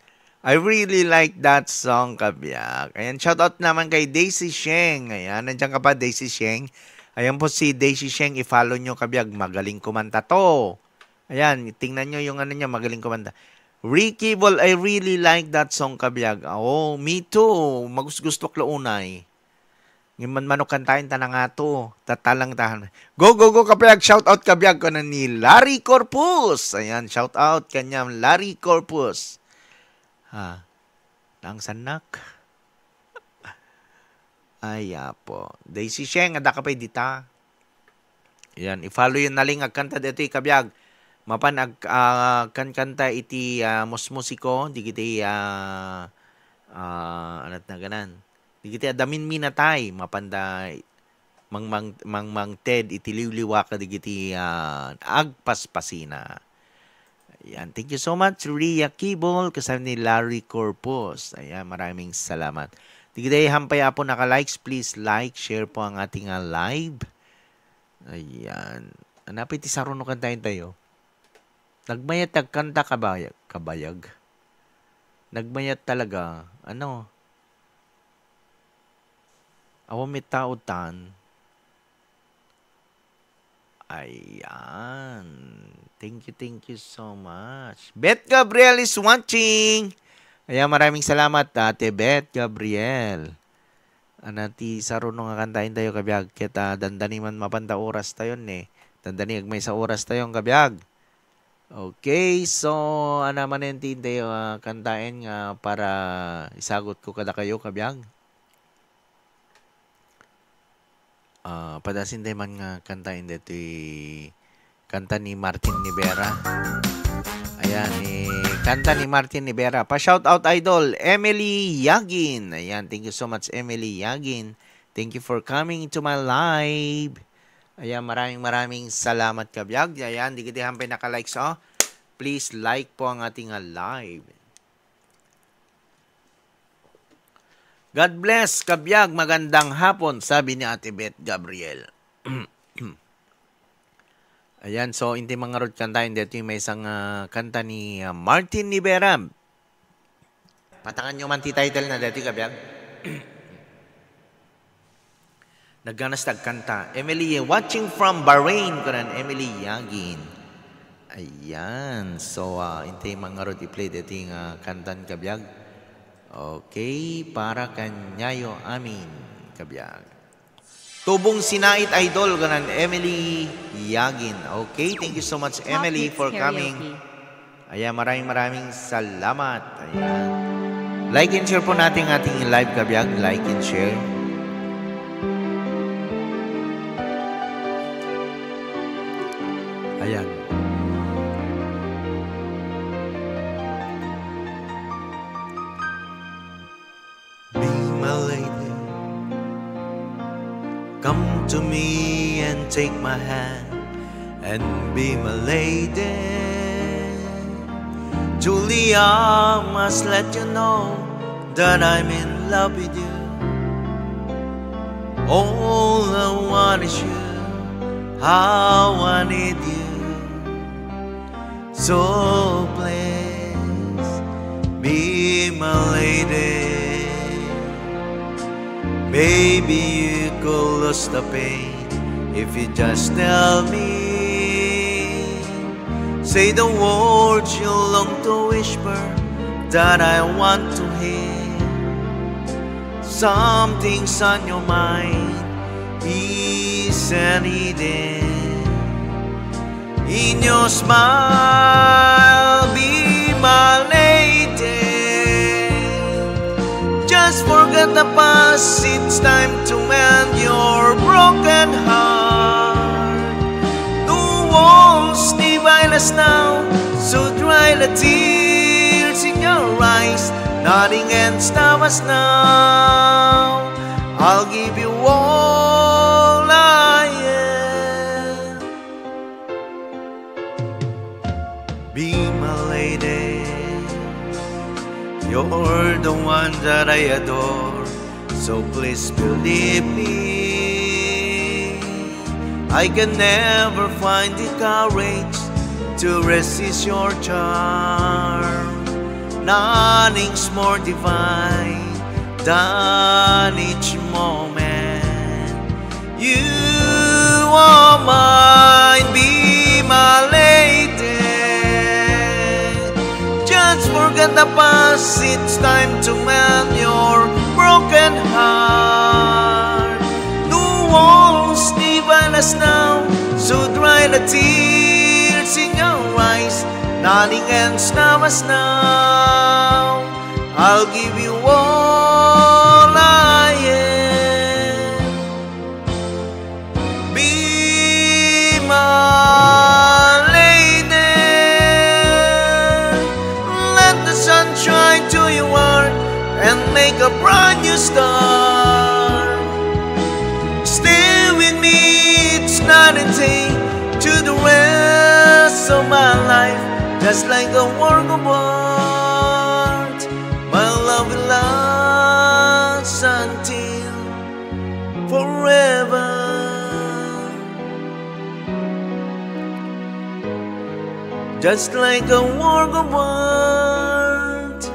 I really like that song, kabiyak. Ayan, shout out naman kay Daisy Sheng. Ayan, nandiyan ka pa, Daisy Sheng? Ayan po si Daisy Sheng, i-follow nyo, kabiyak. Magaling kumanta to. Ayan, tingnan nyo yung ano niya, magaling kumanta. Ricky Bol, I really like that song, kabiyak. Oh, me too. Magus-, gusto ko launay. Ngem manmano kantaen ta na nga to. Tatalang tahan. Go, go, go, kabiyak. Shout out, kabiyak, ko na ni Larry Corpus. Ayan, shout out kanyang Larry Corpus. Ha. Nang sanak. Ay, apo. Daisy Sheng, adda ka pay dita. Ayan, i-follow yun na lang agkanta dito, kabiyak. Mapan ag-, ah, kankanta iti, ah, musmusiko, digiti, ah, ah, anat na ganan. Digiti adda minminatay, mapanda mangmang-, mangmangted iti liwliwa kadigiti, ah, agpaspasina. Ayan. Thank you so much, Ria Kibol, kasama ni Larry Corpus. Ayan, maraming salamat. Digiti hampay apo naka-likes, please like, share po ang ating, ah, live. Ayan. Anapay ti saruno kantaen tayo. Nagmayat agkanta kabayag, kabayag. Nagmayat talaga. Ano? Awan met tao tan. Ayan. Thank you, thank you so much. Beth Gabriel is watching. Ayan, maraming salamat, Ate Beth Gabriel. Ana ti saruno nga kantaen tayo, kabiag. Ket, ah, dandani man mapanda oras tayon, eh. Dandani agmaysa oras tayon, kabiag. Okay, so, ana manen ti intayo, ah, kantaen nga para isagut ko kadakayo, kabiag. Ah, padasin tayo man nga kantaen ditoy kanta ni Martin Nivera. Ayan, eh, kanta ni Martin Nivera. Pa-shout out, idol, Emily Yagin. Ayan, thank you so much, Emily Yagin. Thank you for coming to my live. Ayan, maraming, maraming salamat, kabiag. Ayan, di kita hampay naka-likes, oh. Please like po ang ating, ah, live. "God bless, kabiag, magandang hapon," sabi ni Ate Beth Gabriel. Ayan, so, inti mangarud kantaen dito yung may isang, ah, kanta ni, ah, Martin Nivera. Patakan nyo man ti title na dito, kabiag. Nagganas tagkanta. Emily, watching from Bahrain, kunan Emily Yagin. Ayan. So, ah, intay mangarud i-play dito yung, ah, kantan, kabiag. Okay, para kanyayo amin, kabiag. Tubong Sinait, idol, kunan Emily Yagin. Okay, thank you so much, Emily, for coming. Ayan, maraming, maraming salamat. Ayan. Like and share po natin ang ating live, kabiag. Like and share. Ayan. Be my lady. Come to me and take my hand and be my lady. Julia, I must let you know that I'm in love with you. All I want is you. How I need you. So please be my lady. Maybe you could lose the pain if you just tell me. Say the words you long to whisper that I want to hear. Something's on your mind isn't hidden. Your smile, be my lady. Just forget the past, it's time to mend your broken heart. No walls divide us now, so dry the tears in your eyes. Nothing can stop us now. I'll give you all I am. Be my lady. You're the one that I adore. So please believe me. I can never find the courage to resist your charm. Nothing's more divine than each moment you are mine, be my lady. Just forget the past, it's time to mend your broken heart. No walls divide us now, so dry the tears in your eyes. Nothing can stop us now. I'll give you all I am. Be my lady. Let the sun shine to your heart and make a brand new start. Stay with me, it's not a day to the rest of my life, just like a work of art. My love will last until forever. Just like a work of art,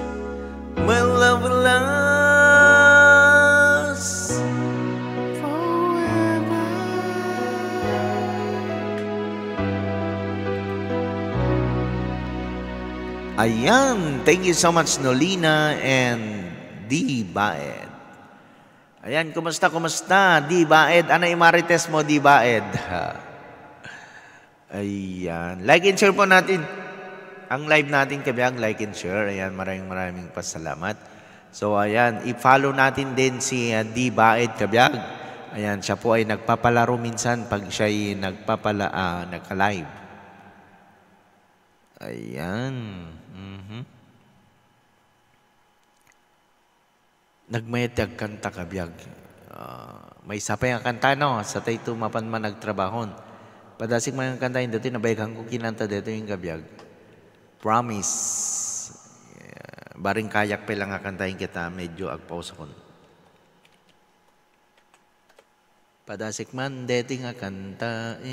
my love will last forever. Ayan, thank you so much, Nolina and Di Baed. Ayan, kumusta, kumusta? Di Baed, ano yung marites mo, Di Baed? Ayan, like and share po natin ang live natin, kabiag, like and share. Ayan, maraming, maraming pasalamat. So, ayan, i-follow natin din si, ah, Di Baed, kabiag. Ayan, siya po ay nagpapalaro minsan pag siya'y nagpapala-, ah, nagka-live. Ayan. Mhm. Nagmayat ti agkanta, kabiag. Ah, maysa pay nga kanta, no? Sa tayo mapan man nagtrabahon. Padasig man nga kanta, dati nabayag ko kinanta dito yung kabiag. Promise. Yeah. Baring kayak pay lang nga kanta yung kita, medyo agpausakon. Padasig man deti nga kantaen.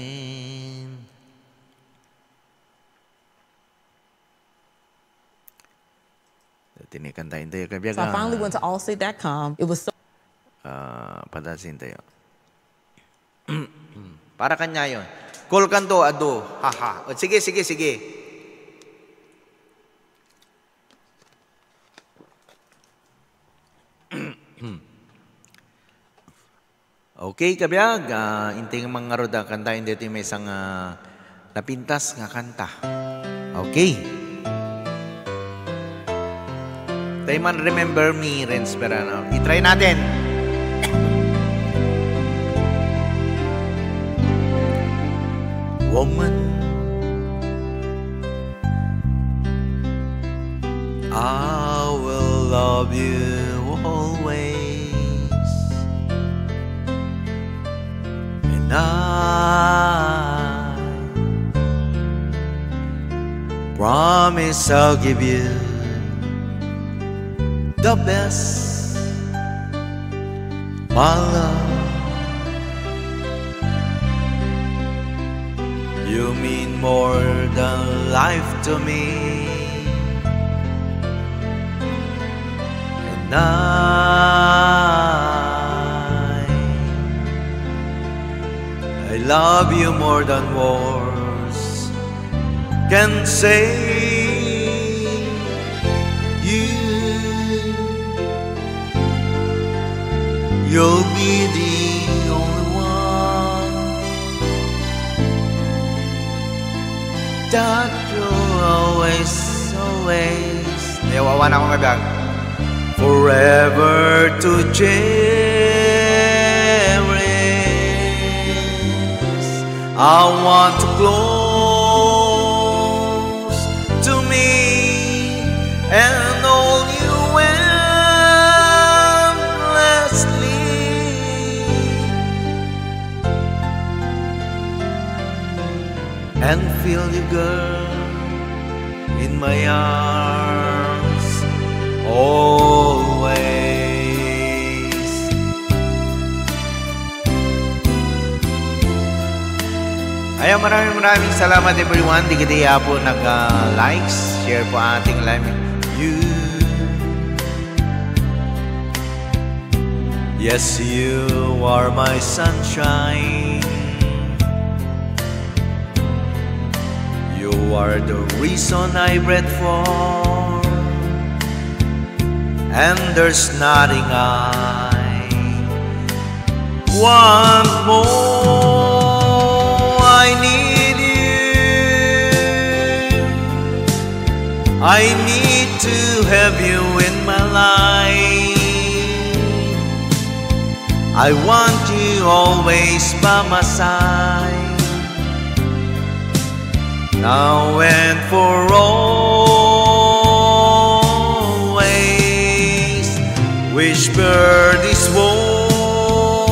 Deti nga kantaen tayo, kabiag. So I finally went to allstate dot com. It was so Ah, padasin tayo. Para kanya yon. Call kanto, adu. Haha. O, sige, sige, sige. Okay, kabiag, ah, inting mangarod a kanta, hindi ito yung may isang, ah, napintas nga kanta. Okay. Tayo man, Remember Me, Renz Perano. I-try natin. Woman, I will love you always. And I promise I'll give you the best, my love. You mean more than life to me. And I, I love you more than words can say. You, you'll be the only one. That you'll always, always. Ayaw awan ako nga biag. Forever to cherish. I want to close to me and hold you endlessly. And feel you, girl, in my arms always. Ayan, maraming, maraming salamat, everyone. Dagiti a po nag, ah, likes, share po ating live. You. Yes, you are my sunshine. You are the reason I breathe for. And there's nothing I want more. I need you. I need to have you in my life. I want you always by my side. Now and for always, whisper these words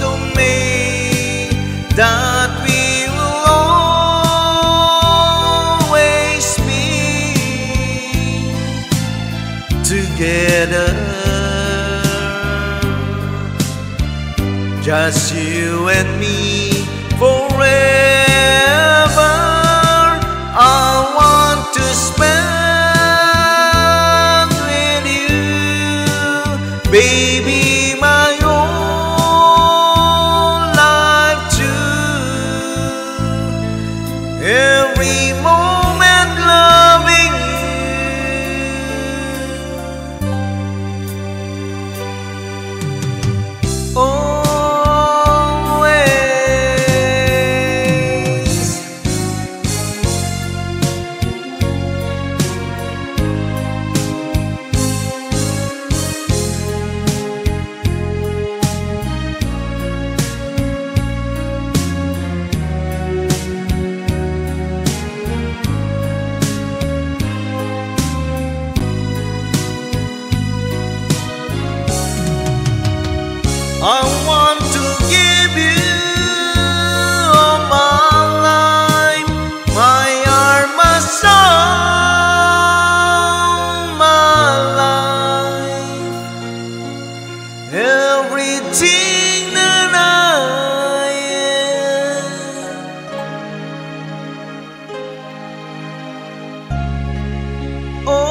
to me, that we will always be together. Just you and me forever. I want to spend with you, baby, my whole life too. Every moment loving you. Always. I want to give you all my life, my heart, my soul, my life, everything that I am. Always.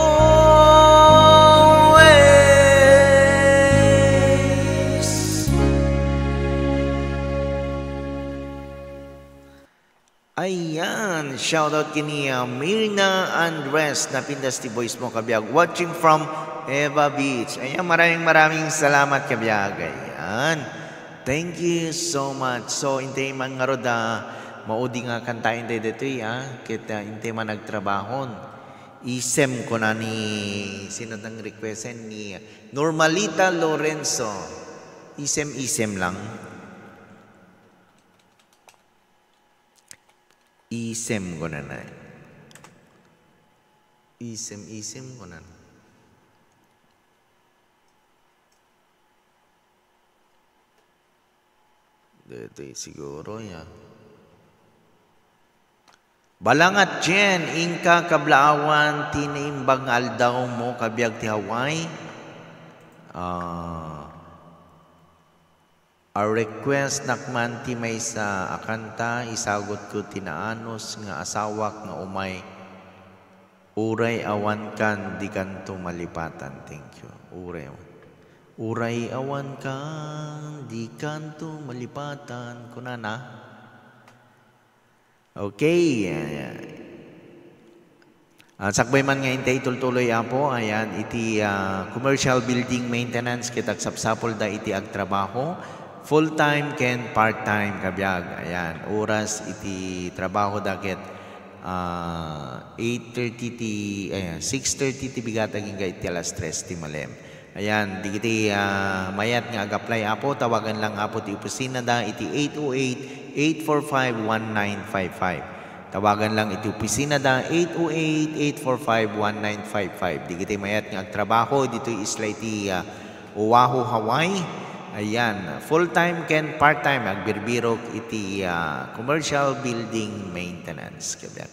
Ayan, shoutout kini, ah, Mirna Andres, napintas ti voice mo, kabiag. Watching from Eva Beach. Ayan, maraming, maraming salamat, kabiag. Ayan. Thank you so much. So, intay man ngarud, ah, maudi nga kantaen tayo ditoy, ah. Ket, ah, intay man nagtrabahon. Isem kuna ni, sino nang requesten? Ni Normalita Lorenzo. Isem-isem lang. Isem kunana. Isem-isem kunana. Daytoy siguro, ya. Balangat Jen, inka kablaawan ti naimbag nga aldaw mo, kabiag ti Hawaii. Ah, a request nak man ti maysa a kanta, isagutko ti naanus nga asawak nga umay. Uray awankan, dikanto malipatan. Thank you. Uray awan. Uray awankan, dikanto malipatan. Kunana? Okay. Ah, sakbay man nga intay tultuloy, Apo, ayan, iti, ah, commercial building maintenance, ket agsapsapulda iti agtrabaho, full-time ken part-time, kabiag. Ayan, oras iti trabahoda ket ah, eight thirty ti, ayan, six thirty ti bigat agingga iti alas tres ti malem. Ayan, digiti, ah, mayat nga ag-apply, Apo, tawagan lang, Apo, ti opisina da iti eight oh eight, eight four five, one nine five five. Tawagan lang iti opisina da, eight oh eight, eight four five, one nine five five. Digiti mayat nga agtrabaho ditoy isla iti, ah, Oahu, Hawaii. Ayan, full-time ken part-time, agbirbirok iti, ah, commercial building maintenance. Kabiag.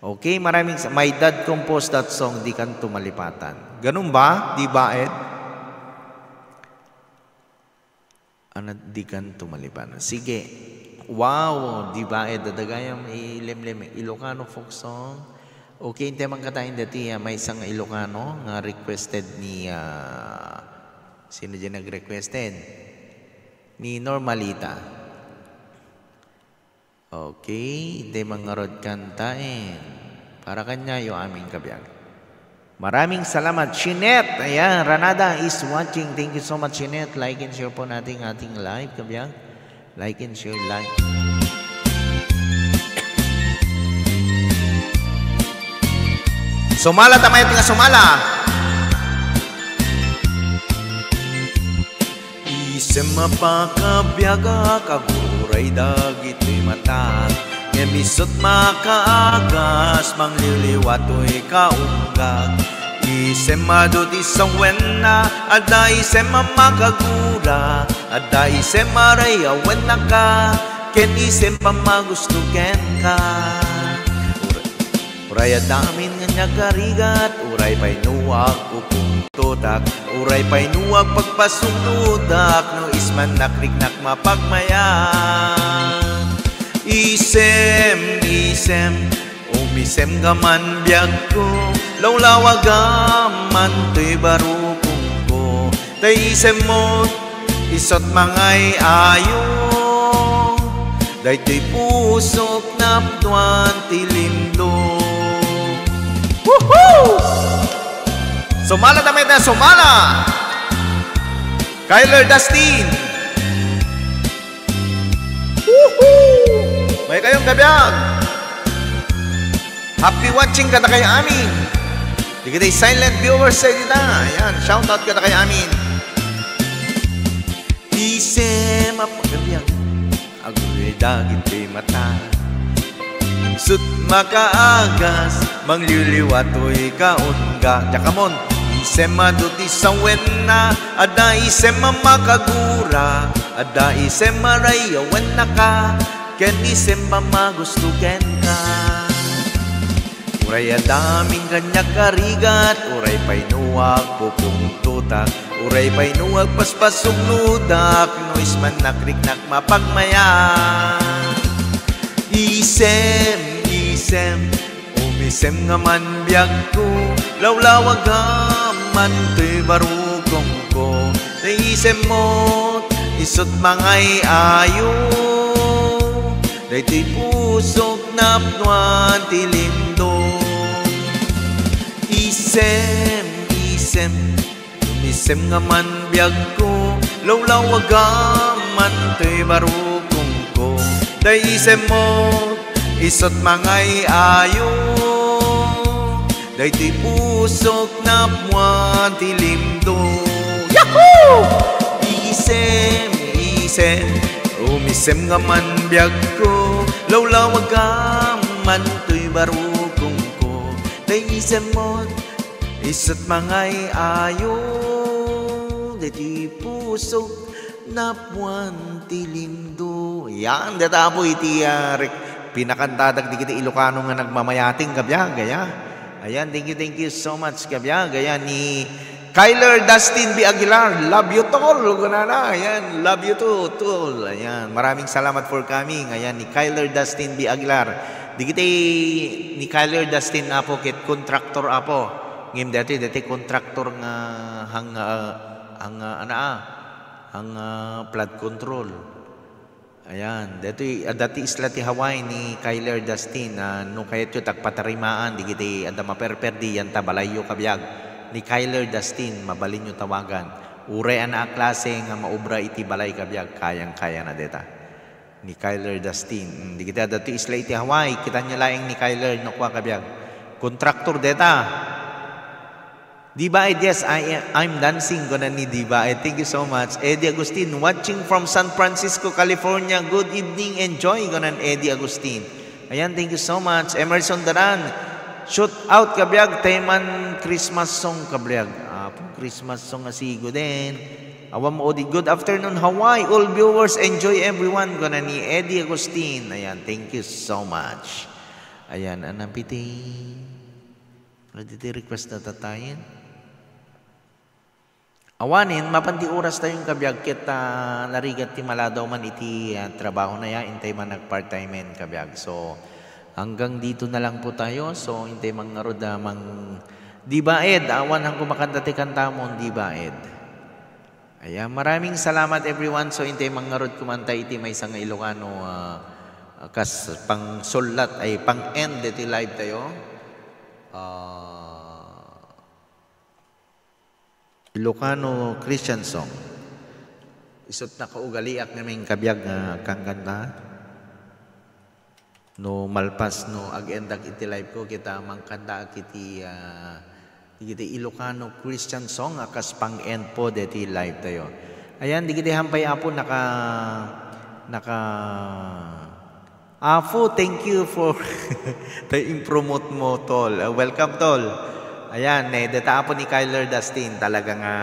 Okay, maraming sa-, my dad composed that song, Dikanto Malipatan. Ganun ba? Di ba, Ed? Ano, Dikanto Malipatan? Sige. Wow, di ba, Ed? Adda gayam ilemlem. Ilocano folk song. Okay, intay man kataen dati, ah, maysa nga Ilocano nga requested ni, ah, sino di nag-requested? Ni Normalita. Okay, intay man ngarud kantaen. Para kanyayo amin, kabiag. Maraming salamat, Shinette. Ayan, Ranada is watching. Thank you so much, Shinette. Like and share po natin ating live, kabiag. Like and share, like. Sumala ta mayat nga sumala. Isem a pakabiagak, aguray dagiti mata. Ngem isut' makaagas, mangliwliwa toy kaunggak. Isem adu ti sawenna, adda isem a makagura, adda isem a rayawennaka, ken isem a magusto kenka. Uray adda amin nga nagarigat, uray pay no agpupungtotak, uray pay no agpagpasungnodak, no isem a nakriknak mapagmayat. Isem, isem, umisem ka man biagko, lawlawagam man toy barukongko, ta isemmo isut' mangay-ayo, daytoy pusok napnoan ti limdo. Woohoo! Sumala ta met na, sumala! Kyler Dustin! Woohoo! Mayat kayong kabiag! Happy watching kadakayo amin. Digiti silent viewers dayta. Ayan, shoutout kadakayo amin. Isem a pakabiag, aguray dagiti mata. Isut' makaagas, mangliwliwa toy kaunggak. Diak ammon, isem adu ti sawenna, adda isem a makagura, adda isem a rayawennaka, ken isem a magusto kenka. Uray adda amin nga nagarigat, uray pay no agpupungtotak, uray pay no agpaspasungnodak, no isem a nakriknak mapagmayat. Isem, isem, umisem nga man biagko, lawlawagam man toy barukongko, ta isemmo isut' mangay-ayo, daytoy pusok napnoan ti limdo. Isem, isem, umisem nga man biagko, lawlawagam man toy barukongko, ta isemmo isut' mangay-ayo, daytoy pusok napnoan ti limdo. Yahoo! Isem, isem, umisem nga man biagko, lawlawagam man toy barukongko, ta isemmo isut' mangay-ayo, daytoy pusok napnoan ti limdo. Yan, dayta, Apo, iti, ah, rek-, pinakantadak digiti Ilocano nga nagmamayating, kabiag, aya. Ayan, thank you, thank you so much, kabiag. Ayan, ni Kyler Dustin B. Aguilar, love you, tol. Kunana, ayan, love you too, tol. Ayan, maraming salamat for coming. Ayan, ni Kyler Dustin B. Aguilar. Digiti ni Kyler Dustin, Apo, ket kontraktor, Apo. Ngem dati, dati kontraktor nga hang, ah, hang, ah, ana, ah, hang, ah, flood control. Ayan, daytoy, adda ti isla ti Hawaii ni Kyler Dustin, ah, no kayatyo ti agpatarimaan, digiti adda maperperdi, yanta balayyo, kabiag. Ni Kyler Dustin, mabalinyo tawagan. Uray ana a klase nga maobra iti balay, kabiag, kayang-kayana dayta. Ni Kyler Dustin. Mm, dagiti adda ti isla iti Hawaii, kitanyo laeng ni Kyler, no, kua, kabiag. Kontraktor deta. Diva Ed, yes, I am, I'm dancing, kunan ni Diva Ed. Thank you so much. Eddie Agustin, watching from San Francisco, California. Good evening, enjoy, kunan Eddie Agustin. Ayan, thank you so much. Emerson Daran, shout out, kabiag, tayo man Christmas song, kabiag. Apo, Christmas song a sigo din. Awan mo, Odi. Good afternoon, Hawaii. All viewers, enjoy everyone, kunan ni Eddie Agustin. Ayan, thank you so much. Ayan, anam piti. Pwede ti request na tatayen. Awanen, mapan ti oras tayo, kabiag, ket, ah, narigat ti maladaw man iti, ah, trabaho na ya, intay man nag-part-time, kabiag. So, hanggang dito na lang po tayo. So, intay man ngarud, ah, mang-, Diva Ed, awan hangko makanta ti kantamon, Diva Ed. Ayan, maraming salamat, everyone. So, intay man ngarud kumanta iti maysa nga Ilocano, ah, kas pangsullat, ay, pang-end iti live tayo. Ah, Ilocano Christian song. Isut' nakaugaliak ngamin, kabiag, nga agkankanta. No malpas, no ag-endak iti live ko, ket, ah, mangkantaak iti, ah, iti Ilocano Christian song a kas pang-end po deti live tayo. Ayan, dagiti hampay, Apo, naka-, naka-, Apo, thank you for tayo impromote mo, tol. Ah, welcome, tol. Ayan, eh, deta Apo ni Kyler Dustin, talaga nga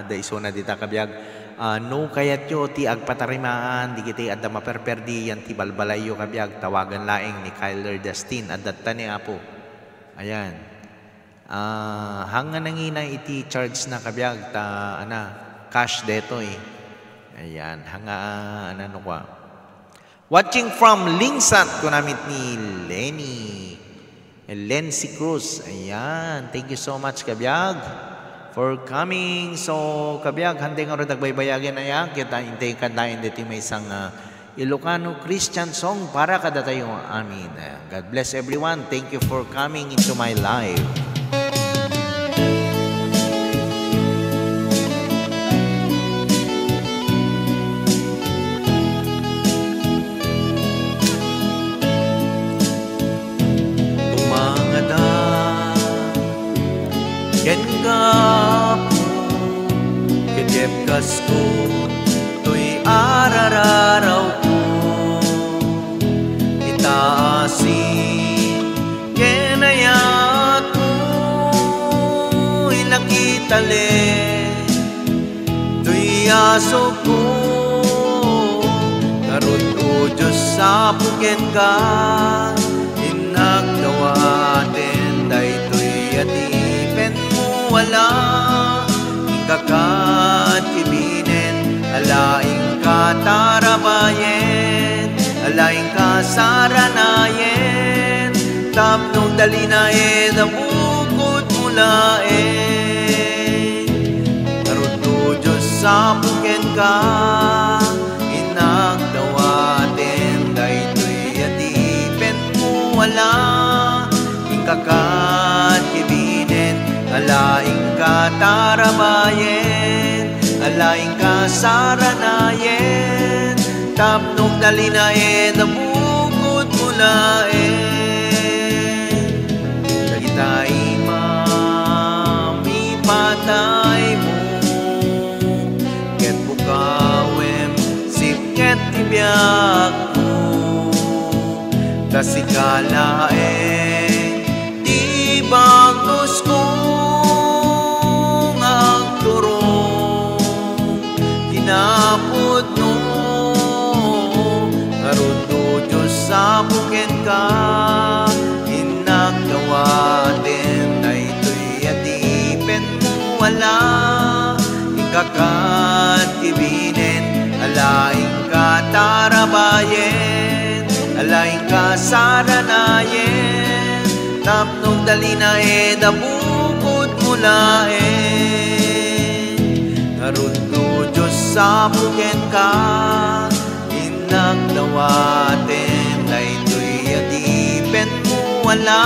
adda isuna dita, kabiag. Ah, no kayatyo ti agpatarimaan, dagiti adda maperperdi yan ti balbalayyo, kabiag, tawagan laeng ni Kyler Dustin, adda ta ni Apo. Ayan. Ah, hanga nangina iti charge na, kabiag, ta, ana, cash detoy. Ayan, hanga, ah, ano, no, kwa. Watching from Lingsat, kunamit ni Lenny. Lency Cruz. Ayan. Thank you so much, kabiag, for coming. So, kabiag, hantay nga ro dagbaybayagen aya, kita intay kantaen deti maysa nga, ah, Ilocano Christian song para kadatayo. Amen. Ayan. God bless everyone. Thank you for coming into my life. Umangada kenka, Apo, ket epkasko toy arararawko. Itaasi ken ayatko, inakitale toy asokko. Ngarud, O Dios, Apo, kenka, innak dawaten daytoy adipenmo a la. Inka kad kibinen a la inka tarabayen, a la inka saranayen, tapno agdalinaed a bukodmo laeng. Ngarud, O Dios, Apo, kenka, innak dawaten daytoy adipenmo a la. Inka kad kibinen a la inka tarabayen, a la inka saranayen, tapno agdalinaed a bukodmo laeng. Dagita imam ipataymo, ket bukawem sipnget ti biagko. Ta sika laeng ti bagnusko nga agturong kinapudno. Ngarud, O Dios, Apo, kenka, innak dawaten daytoy adipenmo a la. Inka kad kibinen a la inka tarabayen, a la inka saranayen, tapno agdalinaed a bukodmo laeng. Ngarud, O Dios, Apo, kenka, innak dawaten daytoy adipenmo a la.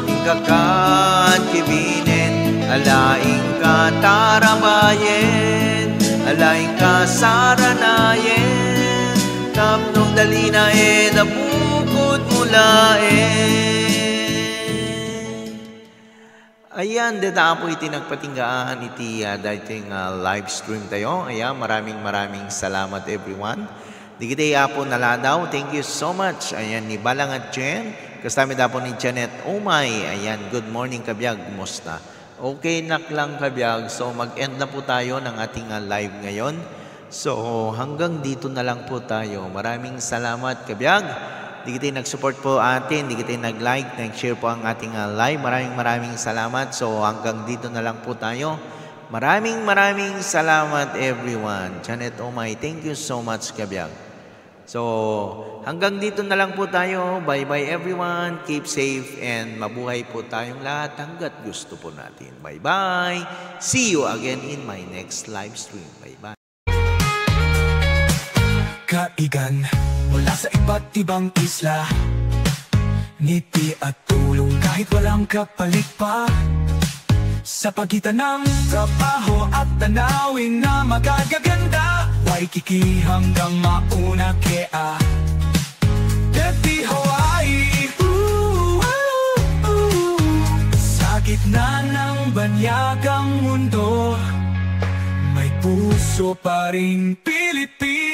Inka kad kibinen a la inka tarabayen, a la inka saranayen, Tapno dali na, eh, napukot mo laeng. Ayan, deta Apo iti nagpatinggaan iti, ah, daytoy nga live stream tayo. Ayan, maraming, maraming salamat, everyone. Digiti Apo Naladaw, thank you so much. Ayan, ni Balangat Jen, kasta met Apo ni Janet Umay. Ayan, good morning, kabiag. Kumusta? Okay nak lang, kabiag. So, mag-end na po tayo ng ating, ah, live ngayon. So, hanggang dito na lang po tayo. Maraming salamat, kabiag. Digiti nag-support po atin, digiti nag-like, nag-share po ang ating, ah, live. Maraming, maraming salamat. So, hanggang dito na lang po tayo. Maraming, maraming salamat, everyone. Janet Umay, thank you so much, kabiag. So, hanggang dito na lang po tayo. Bye-bye, everyone. Keep safe and mabuhay po tayong lahat hanggat gusto po natin. Bye-bye. See you again in my next live stream. Bye-bye. Kaigan mula sa iba't ibang isla, ngiti at tulong kahit walang kapalit pa. Sa pagitan ng trabaho at tanawin na magagaganda, Waikiki hanggang Mauna Kea, Deti Hawaii. Ooh, ooh, ooh. Sa gitna ng banyagang mundo, may puso pa ring Pilipinas.